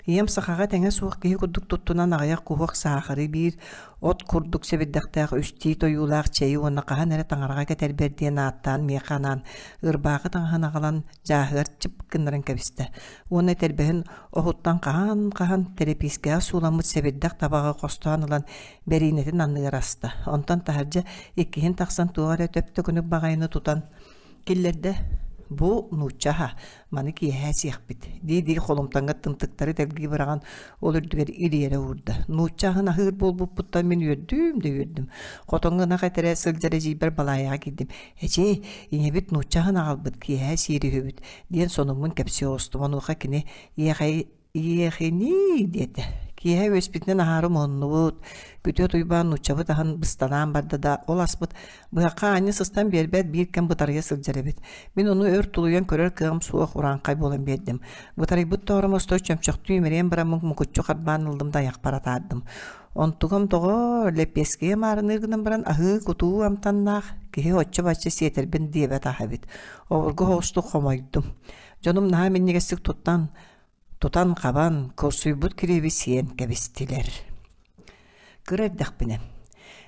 Speaker 1: Ийэм сахаҕа тэҥэ суох киһи курдук туттунан аҕыйах куһуок саахары биир от курдук сэбирдэхтээх үстии тойуулаах чэйи уонна хаһан эрэ таҥараҕа кэтэрбэр диэн ааттаан миэхэ анаан ырбаахы таҥаһын аҕалан дьааһыгар чып гыннаран кэбистэ. Уонна этэрбэһин оһуттан хаһан-хаһан тэрэпиискэҕэ сууламмыт сэбирдэх табаҕы хостоон ылан бэриинэтин анныгар аста. Онтон таһырдьа иккиһин тахсан туох эрэ төп-төкүнүк баҕайыны тутан киллэрдэ. Бу нуучча аһа, маны киэһэ сиэхпит, дии-дии холумтаҥҥа тымтыктары тэлгии быраҕан ол үрдүгэр ириэрэ уурда. Нуучча аһын аһыыр буолбуппуттан мин үөрдүм да үөрдүм. Хотоҥҥо ынах этэрэ сылдьар эдьиийбэр Балаайаҕа киирдим. Эдьиэй, ийэбит нуучча аһын аҕалбыт, киэһэ сиир үһүбүт, диэн сонуммун кэпсии оҕустум. Онуоха кини иэхэй Иэхиний диэтэ. Киэһэ үөспүтүнэн аһаары муһуннубут. Күтүөт Уйбаан нууччабыт аһын быстанаан барда да, ол аспыт быһахха аанньа сыстан биэрбэт биир кэм бытарыйа сылдьар эбит. Мин ону өр тулуйан көрөр кыаҕым суох урааҥхай буолан биэрдим. Бытарыйбыт тооромостой чөмчөхтүү имэрийэн бараммын мукуччу харбаан ыллым да айахпар атаардым. Онтугам тоҕо лэппиэскэйэ маарыныыр гынан баран аһыы-кутуу амтаннаах, киһи оччо-бачча сиэтэрбин диэбэт аһа эбит. Обургу соҕустук хомойдум. Дьонум наһаа минньигэстик туттан тутан-хабан, курсуйбут килиэби сиэн кэбистилэр. Кыра эрдэхпинэ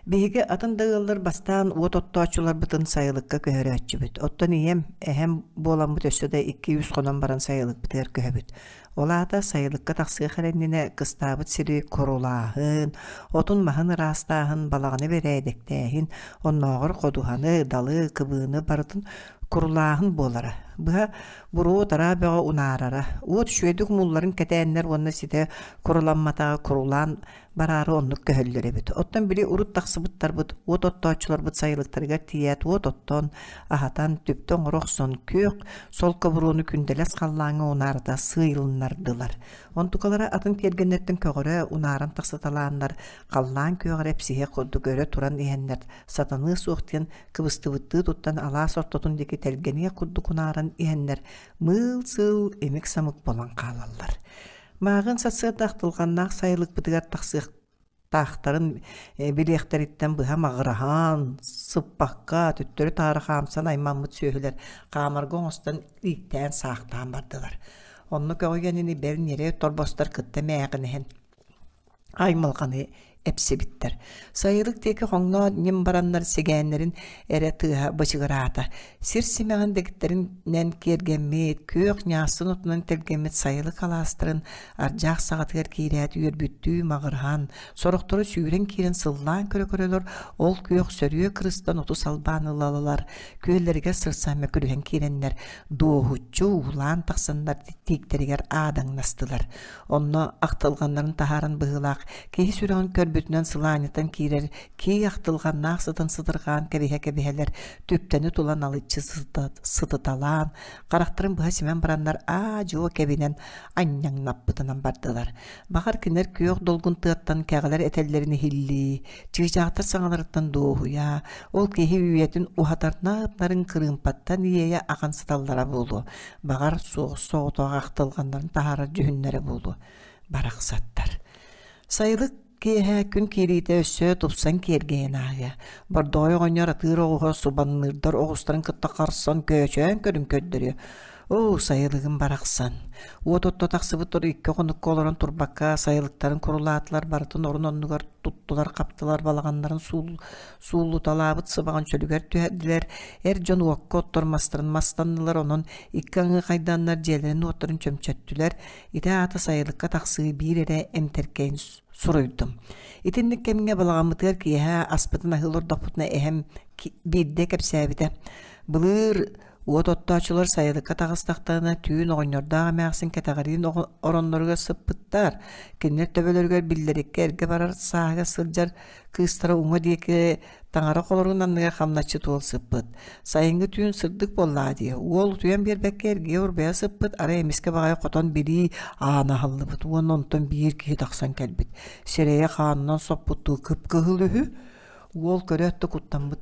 Speaker 1: биһиги атын да ыаллар бастаан уот оттооччуларбытын сайылыкка көһөрөөччүбүт. Оттон ийэм, эһэм буоламмыт өссө да 2-3 хонон баран сайылыкпытыгар көһөбүт. Ол аата сайылыкка тахсыах эрэ иннинэ кыстаабыт сири курулааһын, отун-маһын ыраастааһын, балаҕаны бэрээдэктээһин, оннооҕор ходуһаны, далы, кыбыыны барытын курулааһын буолара. Быһа буруо-тараа бөҕө унаарара. Уот үчүгэйдик умулларын кэтээннэр уонна ситэ куруламматаҕа курулаан бараары оннук көһөллөр эбит. Оттон били урут тахсыбыттарбыт уот оттооччуларбыт сайылыктарыгар тиийээт уот оттоон, аһатан, түптэ оҥоро охсон күөх солко буруону күндэлэс халлааҥҥа унаарыта сыыйылыннараллара. ууннардылар. Онтукалара атын тиэргэннэртэн көҕөрө унааран тахсыталааннар, халлаан күөҕэр эпсиһиэх курдук өрө туран иһэннэр сатаныа суох диэн кыбыстыбыттыы туттан алаас ортотун диэки тэлгэниэх курдук унааран иһэннэр мыыл-сыыл имик-самык буолан хаалаллар. Мааҕын сарсыарда ахтылҕаннаах сайылыкпытыгар тахсыах таахтарын билиэхтэриттэн быһа маҕыраһан, сыппакка, төттөрү-таары хаамсан аймаммыт сүөһүлэр хаамарга оҥостон ииктээн-саахтаан бардылар. Онно көҕүйэн ини бэл ньирэй торбостор кытта мээҕинэһэн аймалҕаны эпсибиттэр. Сайылык диэки хоҥноон ньим бараннар сигээннэрин эрэ тыаһа бычыгыраата. Сир симэҕин дэгиттэринэн киэргэммит, күөх ньаассын отунан тэлгэммит сайылык алаастарын ардьаах саҕатыгар киирээт үөрбүттүү маҕырһан, сорохторо сүүрэн киирэн сыллаан көрө-көрөлөр ол күөх сөрүө кырыстан оту салбаан ылалалар, күөллэригэр сырсан мөкүрүһэн киирэннэр дуоһуччу уулаан тахсаннар тииктэригэр аадаҥнастылар. Онно ахтылҕаннарын таһааран быһыылаах киһи сүрэҕин көрбүтүнэн сылаанньытан киирэр кии ахтылҕаннаах сытын сытырҕаан кэбиһэ-кэбиһэлэр түптэни тула налыччы сытыталаан, харахтарын быһа симэн бараннар аа-дьуо кэбинэн анньаҥнаппытынан бардылар. Баҕар кинилэр күөх долгун тыаттан кэҕэлэр этэллэрин иһиллии, чыычаахтар саҥаларыттан дуоһуйа, ол киһи үйэтин уһатарнаабыттарын кырыымпаттан иэйэ ахан сыталлара буолуо. Баҕар суох соҕотох ахтылҕаннарын таһаарар дьүһүннэрэ буолуо. Барахсаттар. Сайылык Киэһэ күн киириитэ өссө тупсан киэргэйэн ааһыа. Бордоҕой оҕонньор атыыр оҕуһа субанныырдар оҕустарын кытта харсан көөчөөн көрүн көрдөрүө. Оо, сайылыгым барахсан. Уот отто тахсыбыттар икки хонукка олорон турбакка сайылыктарын курулаатылар барытын орун оннугар туттулар-хаптылар балаҕаннарын сууллуталаабыт сыбаҕын чөлүгэр түһэрдилэр. Эр дьон уокка оттор мастарын мастаннылар, онон икки аҥыы хайданнар дьиэлэрин уоттарын чөмчөттүлэр. Ити аата сайылыкка тахсыы биир эрэ эмтэркэйин суруйдум. Итинник кэмҥэ балаҕаммытыгар киэһэ аспытын аһыы олордохпутуна эһэм биирдэ кэпсээбитэ. Былыр уот оттооччулар сайылыкка таҕыстахтарына түүн оҕонньордоох эмээхсин кэтэҕириин оронноругар сыппыттар. Кинилэр төбөлөрүгэр биллэриккэ эргэ барар сааһыгар сылдьар кыыстара уҥа диэки Таҥара холорун анныгар хамначчыт уол сыппыт. Сайыҥҥы түүн сырдык буоллаҕа дии. Уол утуйан биэрбэккэ эргийэ-урбайа сыппыт, арай эмискэ баҕайы хотон билии аана аһыллыбыт уонна онтон биир киһи тахсан кэлбит. Сирэйэ хаанынан соппуттуу кып-кыһыл үһү. Уол көрөөт да куттаммыт.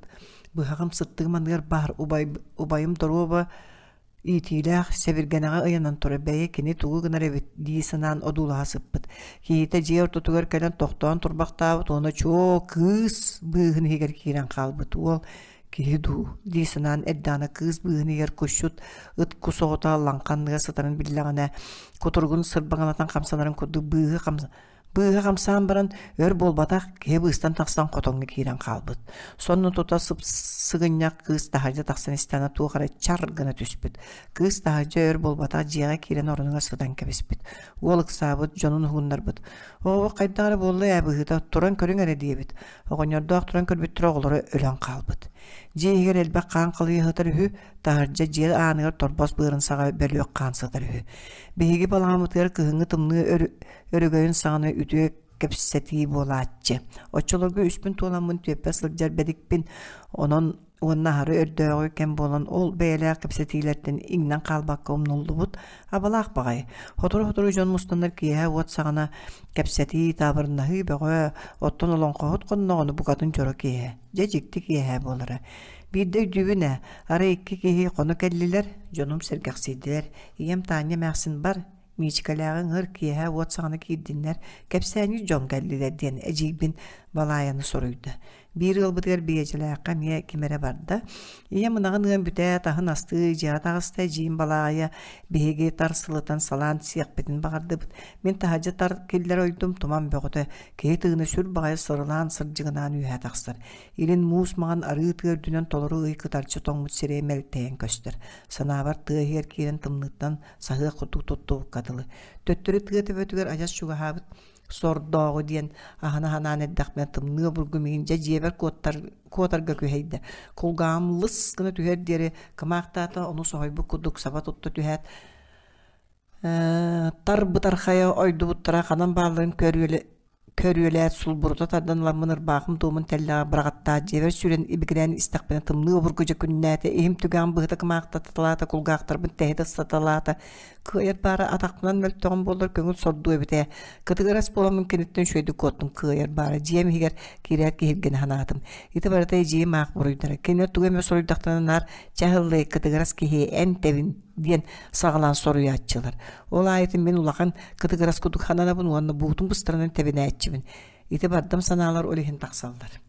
Speaker 1: Быһаҕым сыттыгым анныгар баар убай, убайым доруоба Иитиилээх, сэбиргэнэҕэ ыйанан турар бэйэ кини тугу гынар эбит дии санаан одуулаһа сыппыт. Киһитэ дьиэ ортотугар кэлэн тохтоон турбахтаабыт уонна чуо кыыс быыһын иһигэр киирэн хаалбыт. Уол киһи дуу дии санаан эрдэҕинэ кыыс быыһын иһигэр кусчут ыт кус оҕото лаҥханныга сытарын биллэҕинэ кутуругун сырбаҥалатан хамсанарын курдук быыһы Быыһа хамсаан баран, өр буолбатах, киһи быыстан тахсан хотоҥҥо киирэн хаалбыт. Сонно тута сып-сыгынньах кыыс таһырдьа тахсан истэҕинэ туох эрэ чар гына түспүт. Кыыс таһырдьа өр буолбатах дьиэҕэ киирэн оронугар сытан кэбиспит. Уол ыксаабыт, дьонун уһугуннарбыт. «Оо, хайдах эрэ буолла ээ быһыыта, туран көрүҥ эрэ» диэбит. Оҕонньордоох туран көрбүттэрэ оҕолоро өлөн хаалбыт. Дьиэ иһигэр элбэх хаан халыйа сытар үһү, таһырдьа дьиэ ааныгар торбос быарын саҕа бөлүөх хаан сытар үһү. Биһиги балаҕаммытыгар кыһыҥҥы тымныы Өрөгөйүн саҕана үтүө кэпсэтии буолааччы. Оччолорго үспүн туоламмын түөппэ сылдьар бэдикпин, онон уонна аһары өрдөөҕү кэм буолан ол бэйэлээх кэпсэтиилэртэн иҥнэн хаалбакка умнуллубут абалаах баҕайы. Сотору-сотору дьон мустаннар киэһэ уот саҕана кэпсэтии, таабырыннаһыы бөҕө, оттон олоҥхоһут хонноҕуна букатын дьоро киэһэ. Дьэ дьикти киэһэ буолара. Биирдэ өйдүүбүн ээ, арай икки киһи хоно кэллилэр, дьонум сэргэхсийдилэр. Ийэм Таанньа эмээхсин бар, Миичикэлээҕи ыҥыр киэһэ уот саҕана киирдиннэр, кэпсээни дьон кэллилэр диэн эдьиийбин Балаайаны соруйда. Биир ыалбытыгар Биэдьэлээххэ эмиэ ким эрэ барда. Ийэм ынаҕын ыан бүтээт, аһын астыы дьиэҕэ таҕыста, эдьиийим Балаайа биһиги тар сылытан салаан сиэхпитин баҕардыбыт. Мин таһырдьа тар киллэрэ ойдум, туман бөҕөтө, киһи тыына сүр баҕайы сырылаан сырдьыгынаан үөһэ тахсар. Илин муус маҥан арыы тыа үрдүнэн толору ый кытарчы тоҥмут сирэйэ мэлтэйэн көстөр. Санаабар тыа иһигэр киирэн тымныыттан саһыах курдук туттубукка дылы. Төттөрү тыа төбөтүгэр адьас чугаһаабыт сордооҕу диэн аһына санаан эрдэхпинэ тымныы обургу миигин дьэ дьиэбэр куоттар, куотарга күһэйдэ. Кулгааҕым лыс гына түһэр диэри кымаахтаата, ону соһуйбут курдук саба тутта түһээт, тар бытархайа ойдубуттара ханан баалларын көрүөлэ Көрүөлээт сулбурута тардан ыламмын ырбаахым туомун тэллэҕэ быраҕаттаат дьиэбэр сүүрэн ибигирээн истэхпинэ тымныы обургу дьэ күннээтэ, иһим түгэҕин быһыта кымаахтаталаата, кулгаахтарбын тэһитэ ыстаталаата. Кыайар баара атахпынан мөлтөҕүм буоллар көҥүл сордуо эбит ээ. Кытыгырас буоламмын киниттэн үчүгэйдик куоттум. Кыайар баара дьиэм иһигэр киирээт киһиргэнэ санаатым. Ити барыта эдьиийим аах буруйдара. Кинилэр тугу эмэ суруйдахтарына наар «Чаһыллый, кытыгырас киһи, эн тэбин» диэн саҕалаан соруйааччылар. Ол аайытын мин улахан кытыгырас курдук сананабын уонна буутум быстарынан тэбинээччибин. Ити бардам санаалар ол иһин тахсаллар.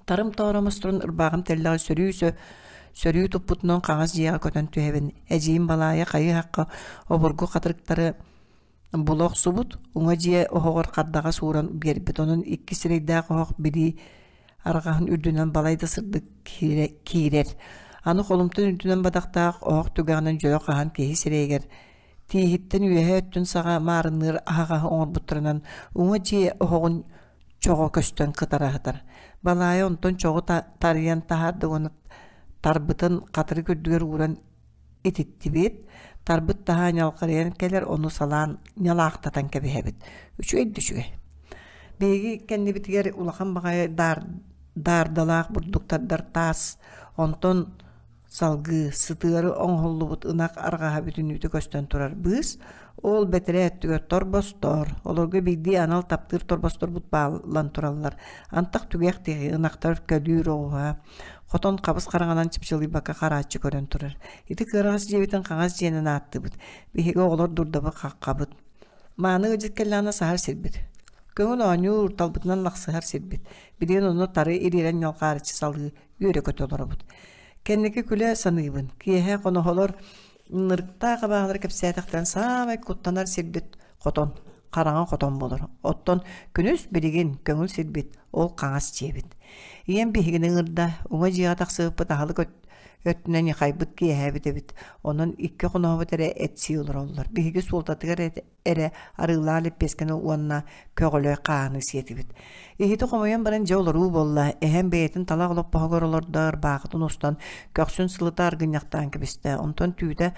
Speaker 1: Тарым тооромос туран ырбааҕым тэллэҕи сөрүү сөрүү туппутунан хаҥас дьиэҕэ көтөн түһэбин. Эдьиийим Балаайа хайы-хахха обургу хатырыктары була охсубут, уҥа дьиэ оһоҕор хардаҕас ууран биэрбит. Онон икки сирэйдээх оһох билии арҕаһын үрдүнэн балай да сырдык киирэр. Аны холумтан үрдүнэн бадахтаах оһох түгэҕинэн дьөлө хаһан киһи сирэйигэр тииһиттэн үөһээ өттүн саҕа маарынныыр аһаҕаһы оҥорбуттарынан уҥа дьиэ оһоҕун чоҕо көстөн кытараһытар. Балаайа онтон чоҕу тарыйан таһаарда уонна тарбытын хатырык үрдүгэр ууран ититтибит. Тарбыт таһаа ньалҕарыйан кэлэр, ону салаан ньалаахтатан кэбиһэбит. Үчүгэй да үчүгэй. Биһиги кэннибитигэр улахан баҕайы даардалаах бурдук тардар таас, онтон Салгыы сытыары оҥоһуллубут ынах арҕаһа бүтүннүүтэ көстөн турар быыс, ол бэтэрээ өттүгэр торбостор, олорго биирдии анал таптыыр торбосторбут бааллан тураллар. Антах түгэх диэки ынахтар көлүүр оҕуһа, хотон хабыс хараҥанан чыпчылыйбакка харааччы көрөн турар. Ити кыараҕас дьиэбитин хаҥас дьиэнэн ааттыыбыт. Биһиги оҕолор дурдабыт хаххабыт. Мааны ыалдьыт кэллэҕинэ саһар сирбит. Көҥүл оонньуур, талбытынан лахсыһар сирбит. Билигин онно тары ириэрэн ньалҕаарыччы салыы үөрэ-көтө олоробут. Кэнники күлэ саныыбын. Киэһэ хоноһолор ынырыктаах абааһылары кэпсээтэхтэрин саамай куттанар сирбит хотон, хараҥа хотон буолар. Оттон күнүс билигин көҥүл сирбит, ол хаҥас дьиэбит. Ийэм биһигини ыҥырда, уҥа дьиэҕэ тахсыбыппыт аһылык өттүнэн ньыхайбыт киэһээбит эбит. Онон икки хоноһобут эрэ эт сии олороллор. Биһиги суолтатыгар эрэ арыылаах лэппиэскэни уонна көҕүлэ хааһыны сиэтибит. Иһити хомуйан баран дьэ олоруу буолла. Эһэм бэйэтин талах олоппоһугар олордо, ырбаахытын устан, көхсүн сылыта аргынньахтаан кэбистэ. Онтон түүтэ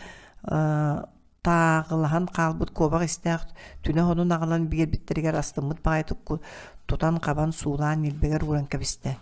Speaker 1: тааҕылаһан хаалбыт куобах истээх түнэ хонун аҕалан биэрбиттэригэр астыммыт баҕайытык тутан-хабан суулаан ньилбэгэр ууран кэбистэ.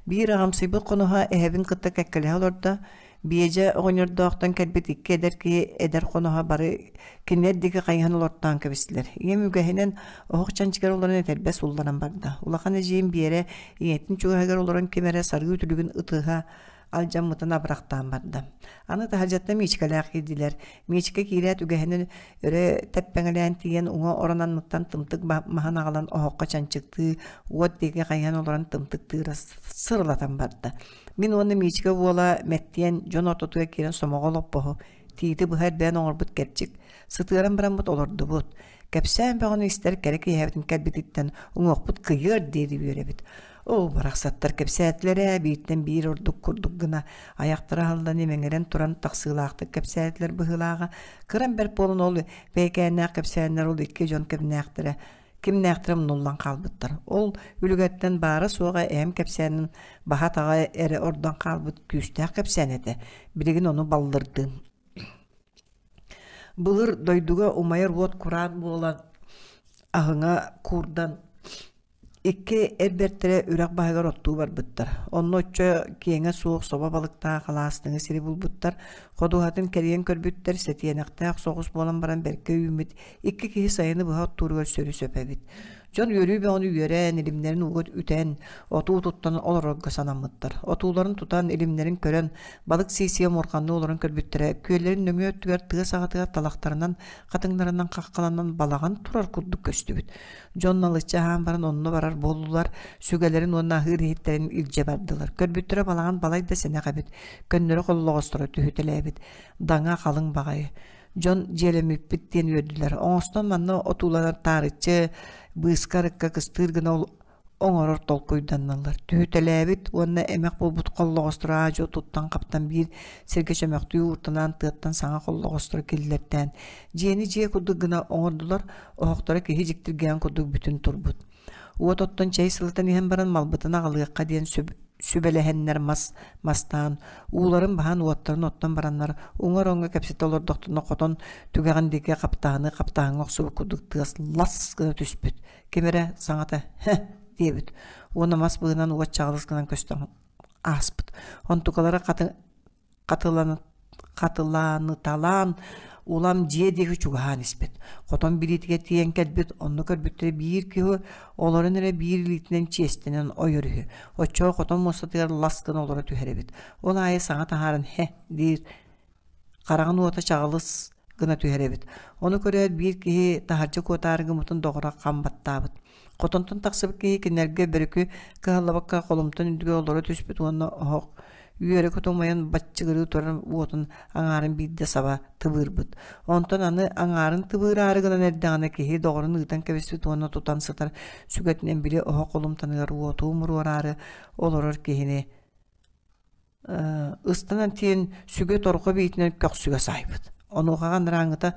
Speaker 1: Биир аҕамсыйбыт хоноһо эһэбин кытта кэккэлэһэ олордо. Биэдьэ оҕонньордоохтон кэлбит икки эдэр киһи эдэр хоноһо бары кинилэр диэки хайыһан олортоон кэбистилэр. Ийэм үгэһинэн оһох чанчыгар олорон этэрбэс улларан барда. Улахан эдьиийим Биэрэ ийэтин чугаһыгар олорон ким эрэ сарыы үтүлүгүн ытыһа алдьаммытын абырахтаан барда. Аны таһырдьаттан Миичкэлээх киирдилэр. Миичкэ киирээт үгэһинэн өрө тэппэҥэлээн тиийэн уҥа орон анныттан тымтык маһын аҕалан оһоххо чанчыктыы, уот диэки хайыһан олорон тымтык тыыра сырылатан барда. Мин уонна Миичкэ уола мэктиэн дьон ортотугар киирэн сомоҕо олоппоһу, тиити быһа эрбээн оҥорбут кэрчик, сытыаран бараммыт олордубут. Кэпсээн бөҕөнү истэр кэрэ киэһэбитин кэлбититтэн уҥуохпут кыйыар диэри үөрэбит. Оо, барахсаттар кэпсээтилэр ээ, бииртэн биир ордук курдук гына айахтара аһыллан имэҥирэн туран тахсыылаахтык кэпсээтилэр быһыылааҕа. Кыран бэрт буолан ол бэйэкээннээх кэпсээннэр ол икки дьон кэмнээхтэрэ кимнээхтэрэ умнуллан хаалбыттар. Ол үлүгэртэн баара-суоҕа эһэм кэпсээнин баһа-атаҕа эрэ ордон хаалбыт күүстээх кэпсээн этэ. Билигин ону баллырдыым. Былыр дойдуга умайар уот кураан буолан аһыҥа куурдан Икки эр бэртэрэ үрэх баһыгар оттуу барбыттар. Онно оччо киэҥэ суох собо балыктаах алаастыҥы сири булбуттар, ходуһатын кэрийэн көрбүттэр, сэтиэнэхтээх соҕус буолан баран бэркэ үүммүт икки киһи сайыны быһа оттууругар сөрү-сөп эбит. Дьон үөрүү бөҕөнү үөрэн, илимнэрин ууга үтэн, отуу туттан олорорго санаммыттар. Отууларын тутан, илимнэрин көрөн, балык сии-сии омурҕанныы олорон көрбүттэрэ, күөллэрин нөҥүө өттүгэр тыа саҕатыгар талахтарынан, хатыҥнарынан хаххаланан балаҕан турар курдук көстүбүт. Дьон налыччы аһаан баран онно барар буоллулар, сүгэлэрин уонна аһыыр иһиттэрин илдьэ бардылар. Көрбүттэрэ балаҕан балай да сэнэх эбит, көннөрү холлоҕосторо түһүтэлээбит, даҥа халыҥ баҕайы. Дьон дьиэлэммиппит диэн үөрдүлэр. Оҥостон манна отууланар таарыччы, быыска арыкка кыстыыр гына оҥорор толкуйданаллар. Түһүтэлээбит уонна эмэх буолбут холлоҕостору аа-дьуо туттан-хаптан биир сиргэ чөмөхтүү ууртанаан тыаттан саҥа холлоҕостору киллэртээн, дьиэни дьиэ курдук гына оҥордулар, оһохторо киһи дьиктиргээн курдук бүтүн турбут. Уот оттон чэй сылытан иһэн баран малбытын аҕалыахха диэн сүбэлэһэннэр мас мастаан, ууларын баһан уоттарын оттон бараннар уҥа ороҥҥо кэпсэтэ олордохторуна хотон түгэҕин диэки хаптаһыны хаптаһыҥҥа охсубут курдук тыас лас гына түспүт. Ким эрэ саҥата «Һэ» диэбит уонна мас быыһынан уот чаҕылыс гынан көстөн ааспыт. Онтукалара хатыланыталаан Улам дьиэ диэки чугаһаан испит. Хотон билиитигэр тиийэн кэлбит, онно көрбүттэрэ биир киһи олорон эрэ биир илиитинэн чиэстэнэн ойор үһү. Оччоҕо хотон муостатыгар лас гына олоро түһэр эбит. Ол аайы саҥа таһааран «һэ» диир хараҕын уота чаҕылыс гына түһэр эбит. Ону көрөөт биир киһи таһырдьа куотаары гыммытын доҕоро хам баттаабыт. Хотонтон тахсыбыт киһи кинилэргэ бөрүкү кыһаллыбакка холумтан үрдүгэр олоро түспүт уонна оһох үөрэ-көтө умайан баччыгырыы турар уотун аҥаарын биирдэ саба тыбыырбыт. Онтон аны аҥаарын тыбыыраары гынан эрдэҕинэ киһи доҕорун ыытан кэбиспит уонна тутан сытар сүгэтинэн били оһох холумтаныгар уоту умуруораары олорор киһини ыстанан тиийэн сүгэ торҕо биитинэн көхсүгэ саайбыт. Онуохаҕа анарааҥҥыта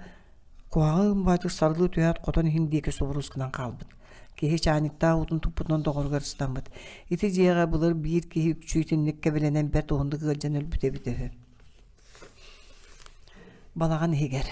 Speaker 1: куһаҕан баайдык сарылыы түһээт хотон иһин диэки субурус гынан хаалбыт. Киһи чаанньыктаах уутун туппутунан доҕоругар ыстаммыт. Ити дьиэҕэ былыр биир киһи үкчү итинник кэбилэнэн бэрт уһуннук ыалдьан өлбүтэ эбитэ үһү. Балаҕан иһигэр.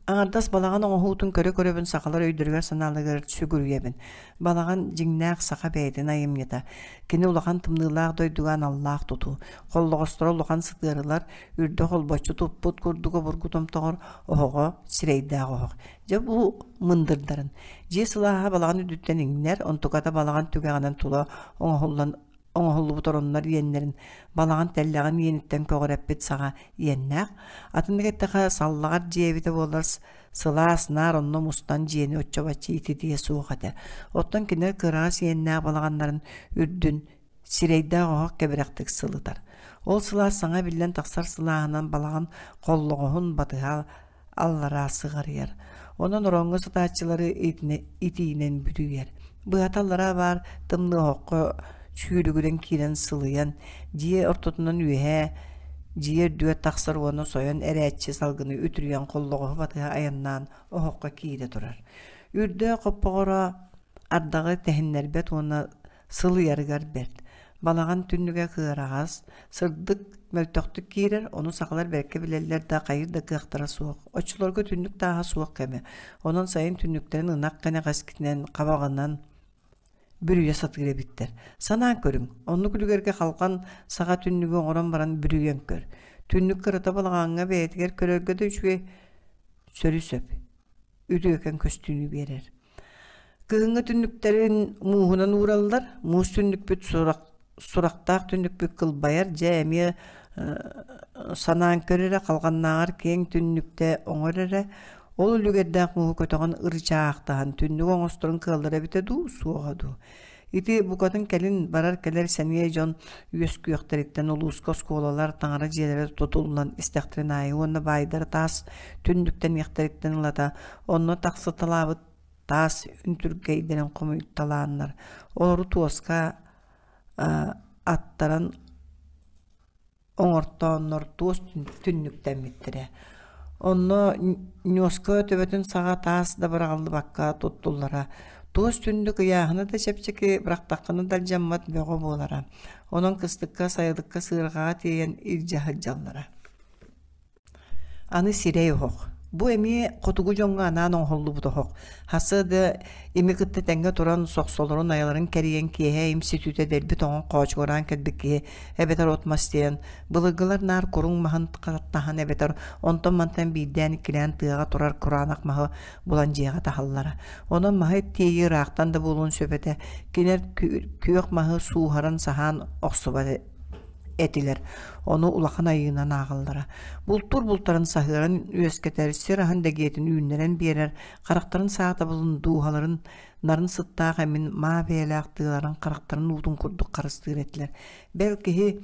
Speaker 1: Аҥардас балаҕан оҥоһуутун көрө-көрөбүн сахалар өйдөрүгэр-санааларыгар сүгүрүйэбин. Балаҕан дьиҥнээх саха бэйэтин айымньыта. Кини улахан тымныылаах дойдуга аналлаах тутуу. Холлоҕосторо улахан сытыарылар, үрдэ холбоччу туппут курдук обургу томтоҕор оһоҕо сирэйдээх оһох. Дьэ бу мындырдарын. Дьиэ сылааһа балаҕан үрдүттэн иҥнэр, онтуката балаҕан түгэҕинэн тула оҥоһуллан оҥоһуллубут ороннор иэннэрин балаҕан тэллэҕин иэниттэн көҕүрэппит саҕа иэннээх. Атыннык эттэххэ, саллаҕар дьиэ эбитэ буоллар сылаас наар онно мустан дьиэни оччо-бачча ититиэ суох этэ. Оттон кинилэр кыараҕас иэннээх балаҕаннарын үрдүн сирэйдээх оһох кэбирэхтик сылытар. Ол сылаас саҥа биллэн тахсар сылааһынан балаҕан холлоҕоһун батыһа аллараа сыҕарыйар. Онон ороҥҥо сытааччылары итиинэн бүрүйэр. Быһата аллараа баар тымныы оһоххо сүүрүгүрэн киирэн сылыйан, дьиэ ортотунан үөһээ дьиэ үрдүгэр тахсар уонна сойон эрээччи салгыны үтүрүйэн холлоҕоһу батыһа айаннаан оһоххо киирэ турар. Үрдээх хоппоҕоро ардаҕы тэһиннэрбэт уонна сылыйарыгар бэрт. Балаҕан түннүгэ кыараҕас, сырдык, мөлтөхтүк киирэр, ону сахалар бэркэ билэллэр да хайыр да кыахтара суох. Оччолорго түннүк тааһа суох кэмэ. Онон сайын түннүктэрин ынах кэнэҕэскитинэн, хабаҕынан бүрүйэ сатыыр эбиттэр. Санаан көрүҥ, оннук үлүгэргэ халҕан саҕа түннүгү оҥорон баран бүрүйэн көр. Түннүк кырата балаҕаҥҥа бэйэтигэр көрөргө да үчүгэй сөрү-сөп, үтүөкэн көстүүнү биэрэр. Кыһыҥҥы түннүктэрин мууһунан уураллар, муус түннүкпүт сурах, сурахтаах түннүкпүт кылбайар, дьэ эмиэ санаан көр эрэ, халҕаннааҕар киэҥ түннүктэ оҥор эрэ, ол үлүгэрдээх мууһу көтөҕөн ырычаахтаһан түннүк оҥосторун кыаллара эбитэ дуу, суоҕа дуу. Ити букатын кэлин барар-кэлэр сэниэ дьон үөскүөхтэриттэн улууска оскуолалар, таҥара дьиэлэрэ тутуллан истэхтэрин аайы уонна баайдара таас түннүктэниэхтэриттэн ылата онно тахсыталаабыт таас үнтүргэйдэрин хомуйталааннар, олору туоска аттаран оҥортооннор туос түннүктэммиттэрэ. Онно ньуоска төбөтүн саҕа таас да быраҕыллыбакка туттуллара. Туос түннүк ыйааһына да чэпчэки, бырахтаххына да алдьаммат бөҕө буолара. Онон кыстыкка, сайылыкка сыарҕаҕа тиэйэн илдьэ сылдьаллара. Аны сирэй оһох. Бу эмиэ хотугу дьоҥҥо анаан оҥоһуллубут оһох. Хасыа да ими кытта тэҥҥэ туран сохсолорун айаларын кэрийэн киэһэ им сүтүүтэ дэлби тоҥон хоочугураан кэлбит киһи эбэтэр от-мас тиэйэн, былыргылар наар куруҥ маһын таһан эбэтэр онтон-мантан биирдээн-иккилээн тыаҕа турар кураанах маһы булан дьиэҕэ таһаллара. Онон маһы тиэйии ыраахтан да буолуон сөп этэ. Кинилэр күөх маһы сууһаран саһаан охсубат этилэр. Ону улахан айыынан ааҕаллара. Бултуур бултарын саһыаран үөскэтэр, сир аһын дэгиэтин үүннэрэн биэрэр, харахтарын саатабылын, дууһаларын нарын сыттаах эмин маа бэйэлээх тыаларын харахтарын уутун курдук харыстыыр этилэр. Бэл киһи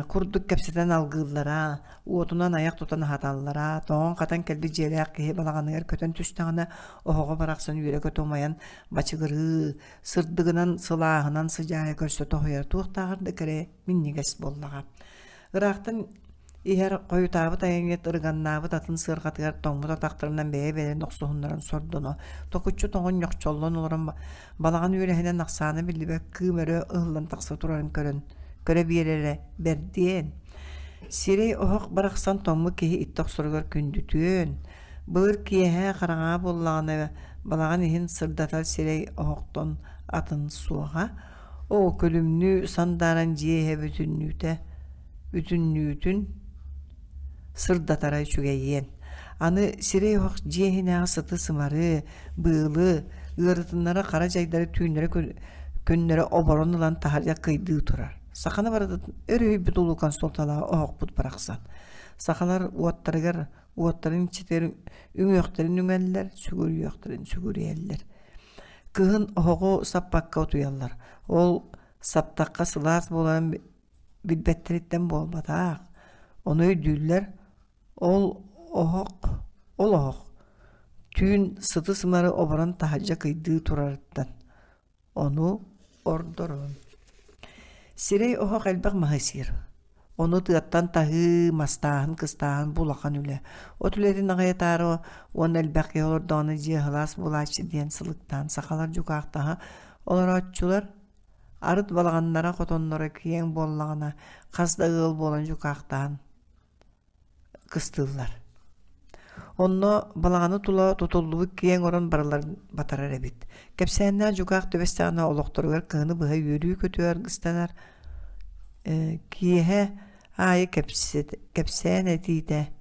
Speaker 1: курдук кэпсэтэн алгыыллара, уотунан айах тутан аһаталлара, тоҥон-хатан кэлбит дьиэлээх киһи балаҕаныгар көтөн түстэҕинэ оһоҕо барахсан үөрэ-көтө умайан бачыгырыы, сырдыгынан, сылааһынан сыдьаайа көрсө тоһуйар туохтааҕар да кэрэ минньигэс буоллаҕа. Ыраахтан иһэр хойутаабыт айанньыт ырыганнаабыт атын сыарҕатыгар тоҥмут атахтарынан бэйэ-бэйэлэрин охсуһуннаран сордоно, токуччу тоҥон ньохчоллон олорон балаҕан үөлэһинэн ахсаана биллибэт кыым өрө ыһыллан тахса турарын көрөн көрө биэрэрэ бэрдиэн. Сирэй оһох барахсан тоҥмут киһи иттэ охсоругар күндүтүөн, Былыр киэһэ хараҥаҕа буоллаҕына балаҕан иһин сырдатар сирэй оһохтон атын суоҕа. Оо, күлүмнүү сандааран дьиэ иһэ бүтүннүүтэ бүтүннүүтүн сырдатара үчүгэйиэн. Аны сирэй оһох дьиэ иһинээҕи сыты-сымары, быылы, ыарытыннара хара дьайдары түүннэри күннэрэ оборон ылан таһырдьа кыйдыы турар. Саханы барытын өрүһүйбүт улуукан суолталаах оһохпут барахсан. Сахалар уоттарыгар уоттарын иччитигэр үҥүөхтэрин үҥэллэр, сүгүрүйүөхтэрин сүгүрүйэллэр. Кыһын оһоҕу саппакка утуйаллар. Ол саптахха сылаас буоларын билбэттэриттэн буолбатах. Ону өйдүүллэр. Ол оһох, ол оһох түүн сыты-сымары оборон таһырдьа кыйдыы турарыттан. Ону ордорон. Сирэй оһох элбэх маһы сиир. Ону тыаттан таһыы, мастааһын, кыстааһын бу улахан үлэ. От үлэтин аҕыйатаары уонна элбэх киһи олордоҕуна дьиэ сылаас буолааччы диэн сылыктаан сахалар дьукаахтаһа олорооччулар арыт балаҕаннара хотонноро киэҥ буоллаҕына хас да ыал буолан дьукаахтаһан кыстыыллар. Онно балаҕаны тула тутуллубут киэҥ орон барыларын батарар эбит. Кэпсээннээх дьукаах түбэстэҕинэ олохторугар кыһыны быһа үөрүү-көтүү аргыстанар. Киэһэ аайы кэпсээн этиитэ,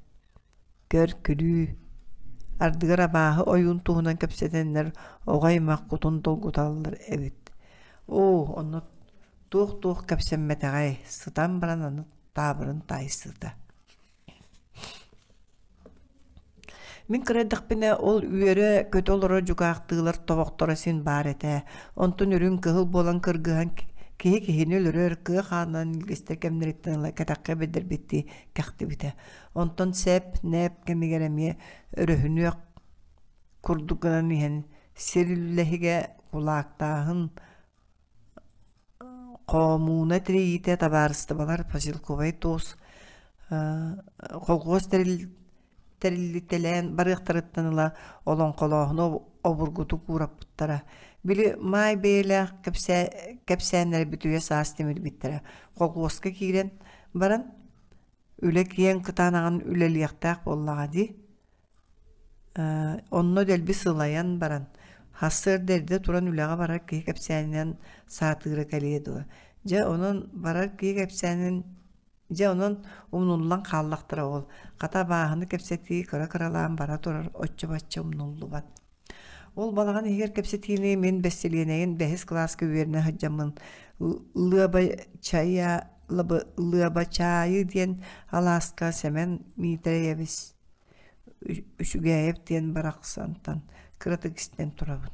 Speaker 1: көр-күлүү, ардыгар абааһы ойуун туһунан кэпсэтэннэр оҕо аймах кутун долгуталлар эбит. Оо, онно туох-туох кэпсэммэтэҕэй, сытан баран аны таабырын таайсыыта. Мин кыра эрдэхпинэ ол үөрэ-көтө олорор дьукаахтыылар тобохторо син баар этэ. Онтон үрүҥ кыһыл буолан кыргыһан киһи киһини өлөрөр, кыа хаанынан илгистэр кэмнэриттэн ыла кэтэххэ биллэрбиттии кэхтибитэ. Онтон сэп, нэп кэмигэр эмиэ өрөһүнүөх курдук гынан иһэн сир үллэһигэ кулаактааһын Хомууна тэрийиитэ табаарыстыбалар поселковай туос колхуос тэриллитэлээн барыахтарыттан ыла олоҥхолооһуну обургутук уураппыттара. Били маай бэйэлээх кэпсээннэрэ бүтүйэ саас тимирбиттэрэ. Колхуоска киирэн баран үлэ киэҥ кытаанаҕын үлэлиэхтээх буоллаҕа дии. Онно дэлби сылайан баран, сарсыарда эрдэ туран үлэҕэ барар киһи кэпсээнинэн саатыыра кэлиэ дуо? Дьэ, онон барар киһи кэпсээнин дьэ, онон умнуллан хааллахтара ол. Хата абааһыны кэпсэтии кыра-кыралаан бара турар оччо-бачча умнуллубат. Ол балаҕан иһигэр кэпсэтиини мин бэстилиэнэйин бэһис кылааска үөрэнэ сылдьаммын Лыабачаайы диэн алааска Сэмэн Миитэрэйэбис Үчүгээйэп диэн барахсантан кыратык истэн турабын.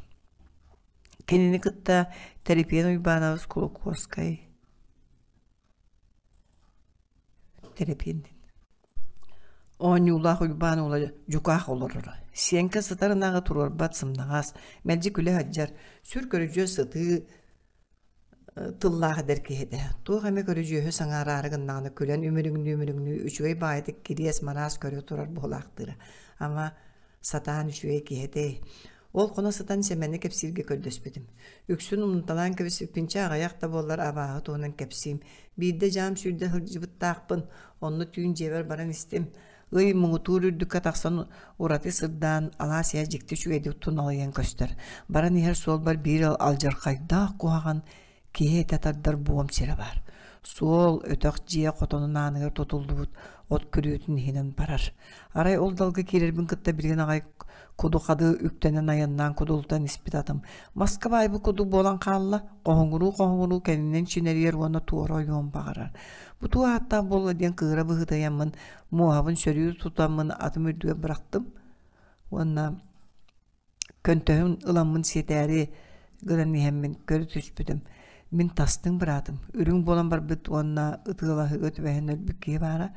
Speaker 1: Кинини кытта Тэрэпиэн Уйбаанабыс Кулукуоскай Тэрэпиэн Оонньуулаах Уйбаан уола дьукаах олороро. Сиэҥкэ сытар ынаҕы туруорбат сымнаҕас, мэлдьи күлэ сылдьар, сүр көрүдьүөс сытыы тыллаах эдэр киһи этэ. Туох эмэ көрүдьүөһү саҥараары гыннаҕына күлэн үмүрүҥнүү-үмүрүҥнүү үчүгэй баайытык кириэс-мараас көрө турар буолаахтыыра. Ама сатаан үчүгэй киһи этэй. Ол хоно сытан Сэмэни кэпсииргэ көрдөспүтүм. Үксүн умнуталаан кэбиспиппинчэ аҕыйах да буоллар абааһы туһунан кэпсиим. Биирдэ дьаам сүүрдэ сылдьыбыттаахпын, онно түүн дьиэбэр баран истим. Ый муҥутуур үрдүккэ тахсан ураты сырдаан, алаас иһэ дьикти үчүгэйдик туналыйан көстөр. Баран иһэр суолбар биир алдьархайдаах куһаҕан киһи этэ тардар буом сирэ баар. Суол, өтөх дьиэ хотонун ааныгар тутуллубут от күрүөтүн иһинэн барар. Арай ол далга киирэрбин кытта билигин аҕай куду-хады үктэнэн айаннаан кудулутан испит атым маска баайбыт курдук буолан хаалла, хоһуҥуруу-хоһуҥуруу кэннинэн чинэрийэр уонна туора ойуон баҕарар. Бу туох ааттаах буолла диэн кыыра быһыытыйаммын, муоһабын сөрүү тутаммын атым үрдүгэр бырахтым уонна көнтөһүн ыламмын сиэтээри гынан иһэммин көрө түспүтүм. Мин тастыҥ быраатым, үрүҥ буолан барбыт уонна ытыалаһыыга түбэһэн өлбүт киһи баара.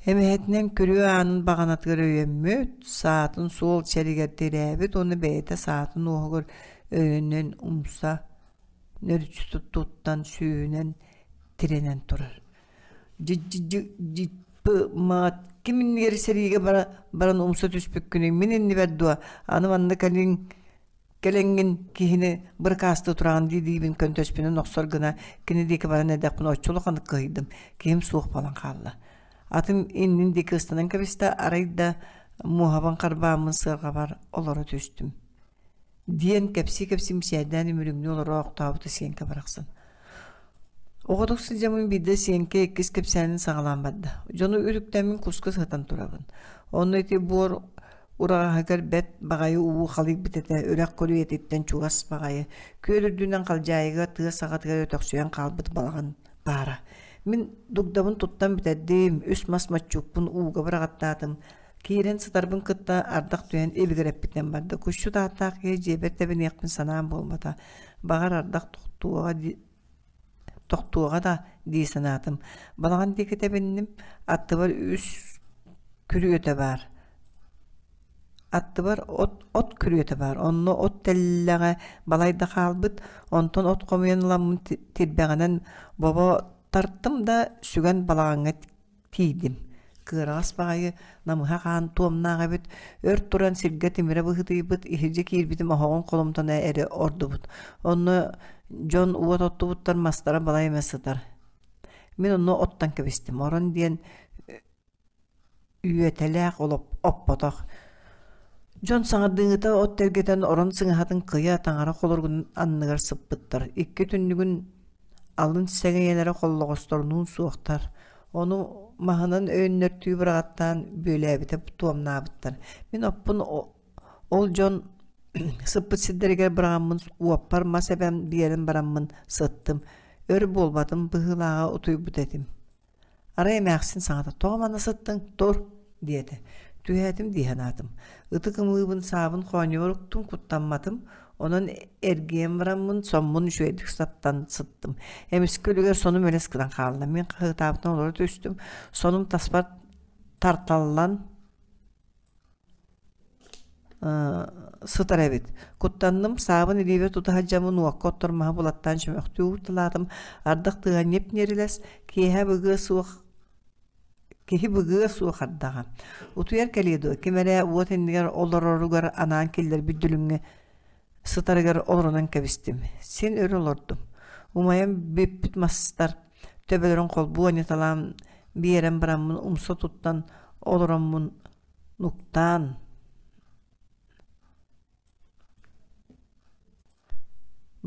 Speaker 1: Эмэһэтинэн күрүө аанын баҕанатыгар өйөммүт, саатын суол чэригэр тирээбит уонна бэйэтэ саатын уоһугар өйөнөн умса нөрүччү туттан сүүһүнэн тирэнэн турар. Дьи-дьи-дьи-п-маат ким иннигэр сэриигэ бара баран умса түспүккүнүй мин иннибэр дуо аны манна кэлиҥ кэлэҥҥин киһини быракаастыы тураҕын дии-диибин көнтөспүнэн охсор гына кини диэки баран эрдэхпинэ оччо улаханнык кыһыйдым киһим суох буолан хаалла атым иннин диэки ыстанан кэбистэ арай да муоһабын харбааммын сыарҕабар олоро түстүм диэн кэпсии-кэпсии мичээрдээн үмүрүҥнүү олоро охтообута Сиэҥкэ барахсан. Оҕотук сылдьаммын биирдэ Сиэҥкэ иккис кэпсээнин саҕалаан барда. Дьону үрүктэммин куска сытан турабын. Онно ити буор ураҕаһыгар бэрт баҕайы уу халыйбыт этэ, үрэх көлүйэтиттэн чугас баҕайы. Күөл үрдүнэн халдьаайыга тыа саҕатыгар өтөхсүйэн хаалбыт балаҕан баара. Мин дугдабын туттан бүтэрдим, үс мас моччуукпун ууга быраҕаттаатым. Киирэн сытарбын кытта ардах түһэн ибигирэппитинэн барда. Кусчут ааттаах киһи дьиэбэр тэбиниэхпин санаам буолбата. Баҕар ардах тохтуоҕа тохтуоҕа да дии санаатым. Балаҕан диэки тэбинним, аттыбар үс күрүөтэ баар. Аттыбар от, от күрүөтэ баар. Онно от тэллэҕэ балайда хаалбыт. Онтон от хомуйан ыламмын тирбэҕинэн бобо тартым да сүгэн балаҕаҥҥа тиийдим. Кыараҕас баҕайы намыһах аан туомнаах эбит, өр туран сиргэ тимирэ быһыытыйбыт, иһирдьэ киирбитим оһоҕун холумтана эрэ ордубут. Онно дьон уот оттубуттар мастара балай эмэ сытар. Мин онно оттон кэбистим. Орон диэн үөтэлээх оппотох. Дьон саҥардыыта от тэлгэтэн орон сыҥаһатын кыйа таҥара холоругун анныгар сыппыттар. Икки түннүгүн алын сэҥийэлэрэ холлоҕосторунуун суохтар. Ону маһынан өйөннөртүү быраҕаттаан бүөлээбитэ туомнаабыттар. Мин оппун ол дьон сыппыт сирдэригэр быраҕаммын уоппар мас эбэн биэрэн бараммын сыттым. Өр буолбатым быһыылааҕа утуйбут этим. Арай эмээхсин саҥата «Тоҕо манна сыттыҥ? Тур!» диэтэ. Түһээтим дии санаатым. Ытык ымыыбын саабын хоонньубар уктум, куттамматым. Онон эргийэн бараммын, соммун үчүгэйдик саптан сыттым. Эмискэ үлүгэр сонум элэс гынан хаалла. Мин хаһыытаабытынан олоро түстүм. Сонум таспар тарталлан сытар эбит. Куттанным, саабын илиибэр тута сылдьаммын уокка оттор маһы булаттаан чөмөхтүү уурталаатым. Ардах тыаһа ньип-ньирилэс, киэһэ быгыа суох киһи быгыа суох ардаҕа. Утуйар кэлиэ дуо, ким эрэ уот иннигэр олороругар анаан киллэрбит дүлүҥҥэ сытарыгар олорунан кэбистим. Син өр олордум. Умайан бүппүт мастар төбөлөрүн холбуу анньыталаан биэрэн бараммын умса туттан олороммун нуктаан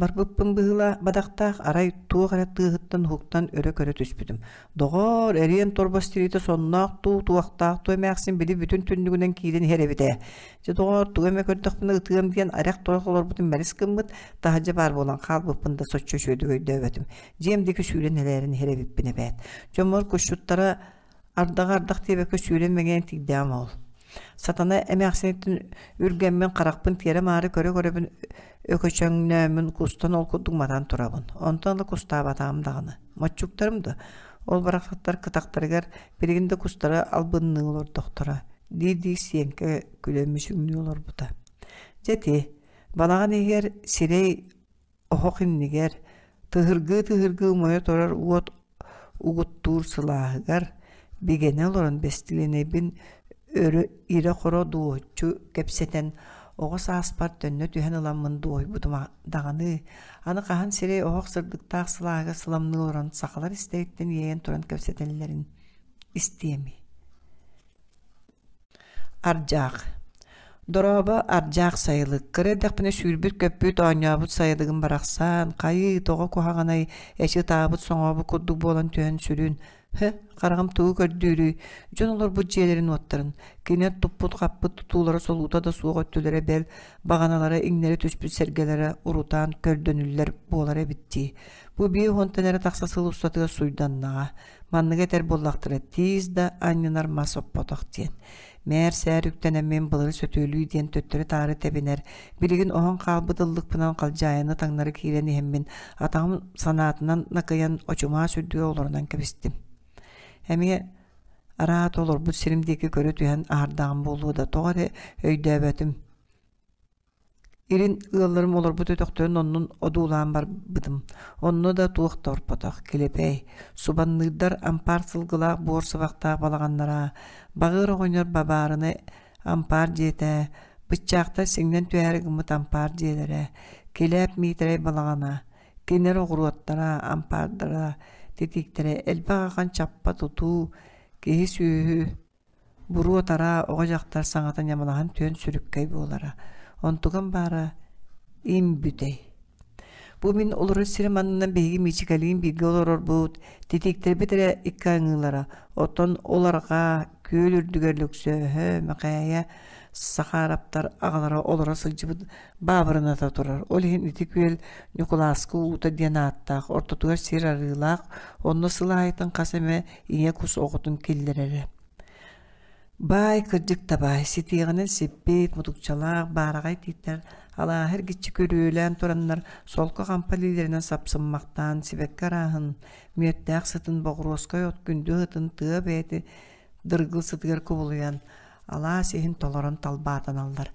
Speaker 1: Барбыппын быһыылаах бадахтаах арай туох эрэ тыаһыттан уһуктан өрө көрө түспүтүм. Доҕоор, эриэн торбос тириитэ сонноох дуу, туохтаах дуу эмээхсин били бүтүн түннүгүнэн киирэн иһэр эбит ээ. Дьэ доҕоор, тугу эмэ көрдөхпүнэ ытыам диэн арэх-турах олорбутум мэлис гыммыт, таһырдьа баар буолан хаалбыппын да соччо үчүгэйдик өйдөөбөтүм. Дьиэм диэки сүүрэн элээрэн иһэр эбиппин эбээт. Дьоммор кусчуттара Ардаҕа ардах диэбэккэ сүүрэн мэҥиэн тиийдэҕим ол. Сатана эмээхсиниттэн үргэммин харахпын тиэрэ-маары көрө-көрөбүн өкөчөҥнөөммүн кустан ол курдук матан турабын. Онтон ыла кустаабатаҕым даҕаны. Моччуктарым да ол барахсаттар кытахтарыгар билигин да кустара албынныы олордохторо дии-дии Сиэҥкэ күлэн мүчүҥнүү олорбута. Дьэ ити, балаҕан иһигэр сирэй оһох иннигэр тыһыргыы-тыһыргыы умайа турар уот угуттуур сылааһыгар бигэнэ олорон бэстилиэнэйбин өрө ирэ-хоро дуоһуччу кэпсэтэн оҕо сааспар төннө түһэн ыламмын дуоһуйбутум даҕаны аны хаһан сирэй оһох сырдыктаах сылааһыгар сыламныы олорон сахалар истэриттэн иэйэн туран кэпсэтэллэрин истиэмий Ардьаах Дорообо, ардьаах сайылык. Кыра эрдэхпинэ сүүрбүт-көппүт, оонньообут сайылыгым барахсан, хайыы, тоҕо куһаҕанай, эчи ытаабыт-соҥообут курдук буолан түһэн сүрүн. Һы, хараҕым тугу көрдүүрүй, дьон олорбут дьиэлэрин уоттарын, кинилэр туппут-хаппыт тутуулара солуута да суох өттүлэрэ бэл, баҕаналара иҥнэри түспүт сэргэлэрэ урутаан көрдөнүллэр буолар эбит дии. Бу биир уонтан эрэ тахса сыл устатыгар суйданнаҕа. Манныгы этэр буоллахтара тиис да анньынар мас оппотох диэн. Мээр-сээр үктэнэммин былыры сөтүөлүү диэн төттөрү-таары тэбинэр, билигин оһон хаалбыт ыллыкпынан халдьаайыны таҥнары киирэн иһэммин атаҕым санаатынан накыйан очумаас үрдүгэр олорунан кэбистим. Эмиэ араат олорбут сирим диэки көрө түһэн аһардаҕым буолуо да тоҕо эрэ өйдөөбөтүм. Илин ыалларым олорбут өтөхтөрүн оннун одуулаан барбытым. Онно да туох да орпотох, килэпэй, субанныырдар ампаар сылгылаах буор сыбахтаах балаҕаннара, баҕыыр оҕонньор бабаарыны ампаар дьиэтэ, быччаахтар сиҥнэн түһээри гыммыт ампаар дьиэлэрэ, Килээп Миитэрэй балаҕана, кинилэр оҕуруоттара, ампаардара, титииктэрэ элбэх ахан чаппа тутуу, киһи-сүөһү Буруо-тараа оҕо-дьахтар саҥата ньамалаһан түөн сүрүккэй буолара. Онтугам баара им бүтэй. Бу мин олорор сирим аннынан биһиги Миичикэлиин бииргэ олорорбут, титииктэрбит эрэ икки аҥыылара, оттон ол арҕаа күөл үрдүгэр Лөксөөһө, Мэхээйэ Сахаараптар аҕалара олоро сылдьыбыт баабырыната турар. Ол иһин ити күөл Ньукулааскы уута диэн ааттаах, ортотугар сир арыылаах, онно сыл аайытын хас эмэ ийэ кус оҕотун киллэрэрэ. Баай кырдьык да баай, ситиэҕинэн сиппит, мутукчалаах, баараҕай тииттэр алааһы эргиччи күрүөлээн тураннар солко хампа илиилэринэн сапсыммахтаан сибэкки арааһын, мүөттээх сытын, боҕуруоскай от күндү ыһытын тыа бэйэтэ дыргыл сытыгар кубулуйан, алаас иһин толорон талбаатаналлар.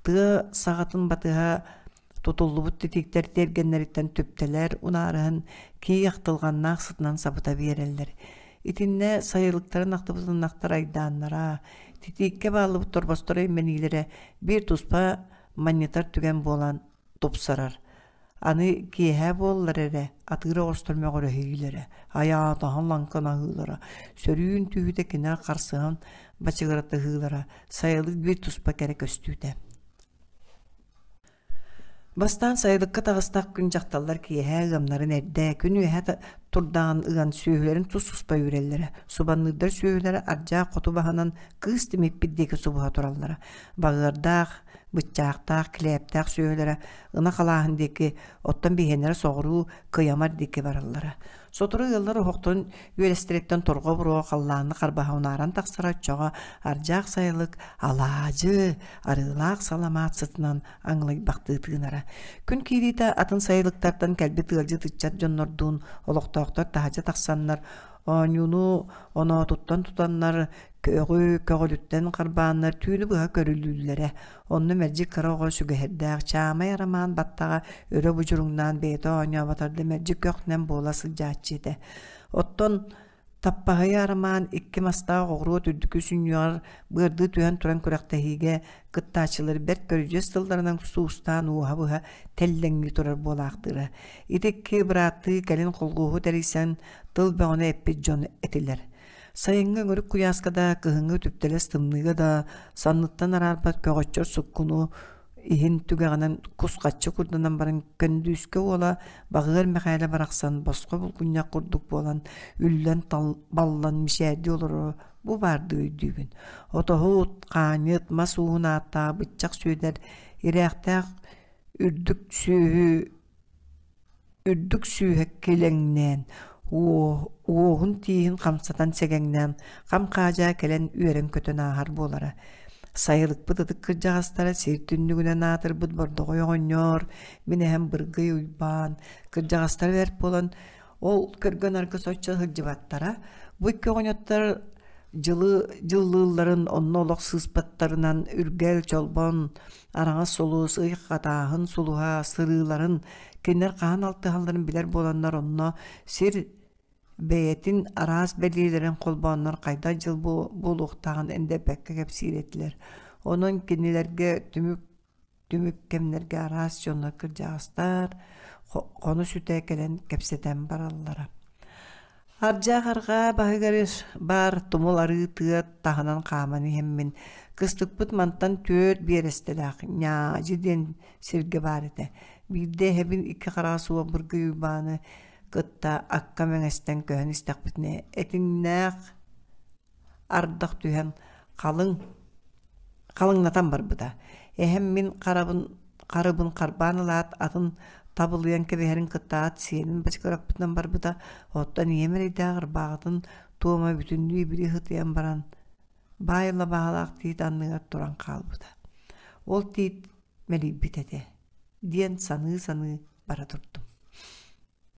Speaker 1: Тыа саҕатын батыһа тутуллубут титииктэр тиэргэннэриттэн түптэлэр унаарыһан кии ахтылҕаннаах сытынан сабыта биэрэллэр. Итиннэ сайылыктарын ахтыбыт ынахтар айдааннара, титииккэ бааллыбыт торбосторо имэниилэрэ биир туспа манньытар түгэн буолан тупсарар. Аны киэһэ буоллар эрэ атыыр оҕустар мөҕөрөһүүлэрэ, айаатаһан лаҥкынаһыылара, сөрүүн түһүүтэ кинилэр харсыһан бачыгыратыһыылара сайылык биир туспа кэрэ көстүүтэ. Бастаан сайылыкка таҕыстах күн дьахталлар киэһэ ыамнарын эрдэ, күн үөһэ турдаҕын ыан сүөһүлэрин тус-туспа үүрэллэрэ. Субанныырдар сүөһүлэрэ ардьаах хоту баһынан кыыс тимиппит диэки субуһа тураллара. Баҕыардаах, быччаахтаах, килээптээх сүөһүлэрэ ынах алааһын диэки, оттон биһиэннэрэ соҕуруу кыйамар диэки бараллара. Сотору ыаллар оһохторун үөлэстэриттэн торҕо буруо халлаанны харбаһа унааран тахсара оччоҕо ардьаах сайылык алаадьы, арыылаах саламаат сытынан аҥылыйбахтыы тыынара. Күн киириитэ атын сайылыктартан кэлбит ыалдьыт ыччат дьоннордуун олохтоохтор таһырдьа тахсаннар оонньууну оноотуттан тутаннар көҕү көҕүлүттэн харбааннар түүнү быһа көрүлүүллэрэ. Онно мэлдьи кыра оҕо сүгэһэрдээх Чаамай Арамаан баттаҕа өрө будьуруҥнаан бэйэтэ оонньооботор да мэлдьи көх-нэм буола сылдьааччы этэ. Оттон Таппаһыйа Арамаан икки мастаах оҕуруот үрдүкү сүнньүөҕэр быардыы түһэн туран күрэхтэһиигэ кыттааччылары бэрт көрүдьүөс тылларынан суустаан уоһа быһа тэллэҥнии турар буолаахтыыра. Ити икки бырааттыы кэлин холхуоһу тэрийсэн тыл бөҕөнү эппит дьон этилэр. Сайыҥҥы өҥүрүк куйааска да, кыһыҥҥы түптэлэс тымныыга да санныттан араарбат көҕөччөр суккуну иһин түгэҕинэн кус-хаччы курданан баран Көндүүскэ уола Баҕыар Мэхээлэ барахсан босхо булгунньах курдук буолан үллэн баллан мичээрдии олороро бу баардыы өйдүүбүн. Отоһут, хаанньыт, мас ууһун ааттаах Быччах Сүөдэр ирээхтээх үрдүк сүөһү Үрдүк сүүһэ килэҥнээн, уоһун тииһин хамсатан сэгэҥнээн, хам-хаадьаа кэлэн үөрэн-көтөн ааһар буолара. Сайылыкпыт ытык кырдьаҕастара сир түннүгүнэн аатырбыт Бордоҕой оҕонньор, мин эһэм Быргый Уйбаан, кырдьаҕастара бэрт буолан, ол көргө-нарга соччо сылдьыбаттара. Бу икки оҕонньоттор дьылы дьыллыылларын онно олох сыыспаттарынан Үргэл, Чолбон, Араҥас сулус, ый хатааһын сулуһа сырыыларын кинилэр хаһан алтыһалларын билэр буоланнар онно сир бэйэтин араас бэлиэлэрин холбооннор хайдах дьыл буолуохтааҕын эндэппэккэ кэпсиир этилэр. Онон кинилэргэ түмүк түмүк кэмнэргэ араас дьоннор кырдьаҕастар хоно сүтэ кэлэн кэпсэтэн бараллара. Ардьаах арҕаа баһыгар баар тумул арыы тыа таһынан хааман иһэммин, кыстыкпыт мантан түөрт биэрэстэлээх Ньаадьы диэн сиргэ баар этэ. Биирдэ эһэбин икки хараҕа суох Быргый Уйбааны кытта акка мэҥэстэн көһөн истэхпитинэ этиҥнээх ардах түһэн халыҥ халыҥнатан барбыта. Эһэм мин харабын харыбын харбаан ылаат атын табылыйан кэбиһэрин кытта ат сиэнин бачыгыраппытынан барбыта. Оттон ийэм эрэйдээх ырбааҕытын туома бүтүннүү ибили сытыйан баран баай лабаалаах тиит анныгар туран хаалбыта. Ол тиит мэлийбит этэ диэн саныы-саныы бара турдум.